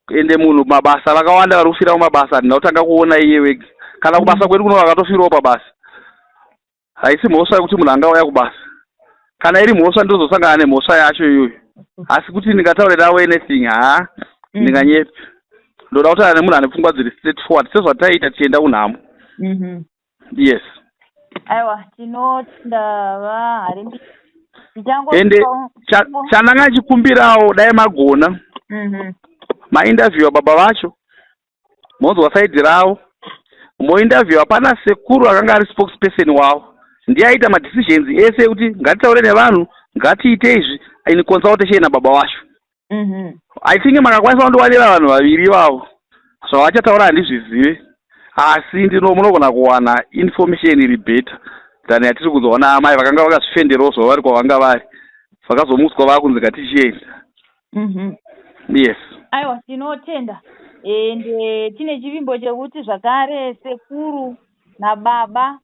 Ende munhu mabasa vakawanda vari kufira mumabasa, handina kutanga kuona iye wega. Kana kubasa kwedu kuno vakatofirawo pabasa. Haisi mhosva yekuti munhu angauya kubasa. Kana iri mhosva ndozosangana nemhosva yacho iyoyo. Asi kuti ndingataure navo anything, haa, ndinganyepa. Ndoda kutaura nemunhu ane pfungwa dziri straight forward sezvataiita tichienda kunhamo. Yes. Aiwa, tinotenda vaHarimbi. Tichango Ende chandanga ndichikumbirawo dai magona. Mainterviewa baba vacho. Monzwa side ravo. Mointerviewa pana sekuru akanga ari spokesperson wavo. Ndiye aita madecisions ese ekuti ngatitaure nevanhu, Ngatiite izvi in consultation nababa wacho. Mm I think makakwanisa kundiwanira vanhu vaviri ivavo. Zvavachataura handizvizive, asi ndino munogona kuwana information iri better than yatiri kunzwa naamai vakanga vakazvifenderawo zvavo vari kwavanga vari, vakazomutswa vakunzi ngatichienda. Yes. Aiwa, tinotenda, ende tine chivimbo chekuti zvakare sekuru nababa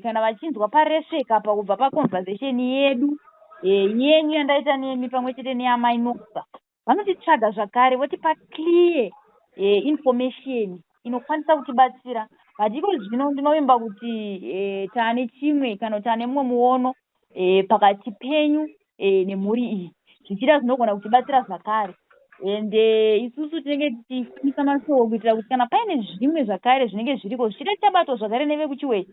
kana vachinzwa paresveka pa kubva paconversation yedu yenyu yandaita nemi pamwe chete neamai Noxa, vanotitsvaga zvakare votipa clear information inokwanisa kutibatsira. But iko zvino ndinovimba kuti taane chimwe kana kuti taane mumwe muono pakati penyu nemhuri iyi, zvichida zvinogona kutibatsira zvakare. Ende isusu tinenge tichifambisa mashoko kuitira kuti kana paine zvimwe zvakare zvinenge zviriko, zvichida tichabatwa zvakare nevekuChiweshe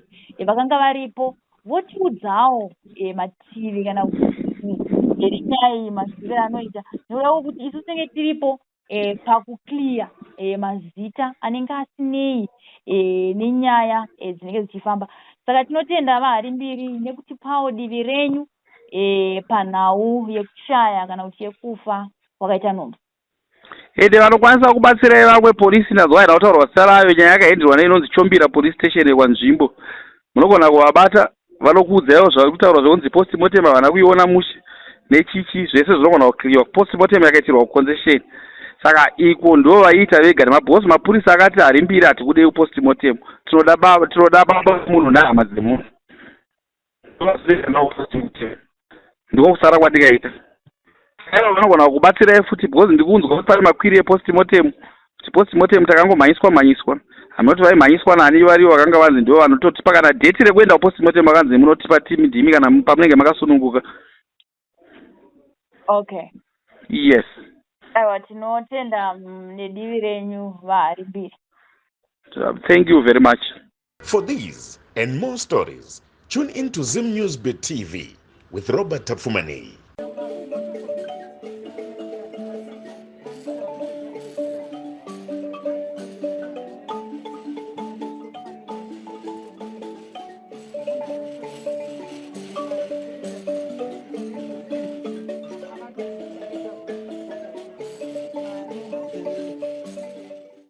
vakanga varipo, votiudzawo mativi kana kuti renyaya iyi maziviro anoita, nekuda kwekuti isu tinenge tiripo pakuclear mazita anenge asinei nenyaya dzinenge dzichifamba. Saka tinotenda vaHarimbiri nekutipawo divi renyu panhau yekushaya kana kuti yekufa kwakaita Nomsa. Ende vanokwanisa kubatsirai vamwe polisi nazo haina kutaurwa zita rayo. Nyaya yakahendirwa neinonzi Chombira Police Station yekwanzvimbo. Munogona kuvabata, vanokuudzaiwo zvari kutaurwa zvekunzi postmortem havana kuiona mushe nechichi, zvese zvinogona kuclearwa. Postmortem yakaitirwa kuconcession, saka iko ndo vaiita vega nemabhosi. Mapurisa akati Harimbiri hatikudei postmortem, tinoda baba, tinoda baba munhu nehama dzemunhu. Postmortem ndiko kusara kwandikaita. Aiwa, vanogona kubatsirai futi because ndikunzwa kuti pane makwiri epostmortem, kuti postmortem takangomhanyiswa mhanyiswa. Hamunoti vaimhanyiswa nani? Varivo vakanga vanzi ndo vanototipa kana date rekuenda kupostmortem, vakanzi munotipa timi ndimi kana pamunenge makasununguka. Okay. Yes. Aiwa, tinotenda nedivi renyu, vaHarimbiri. Thank you very much. For these and more stories, tune in to Zim News Bit TV with Robert Tafumani.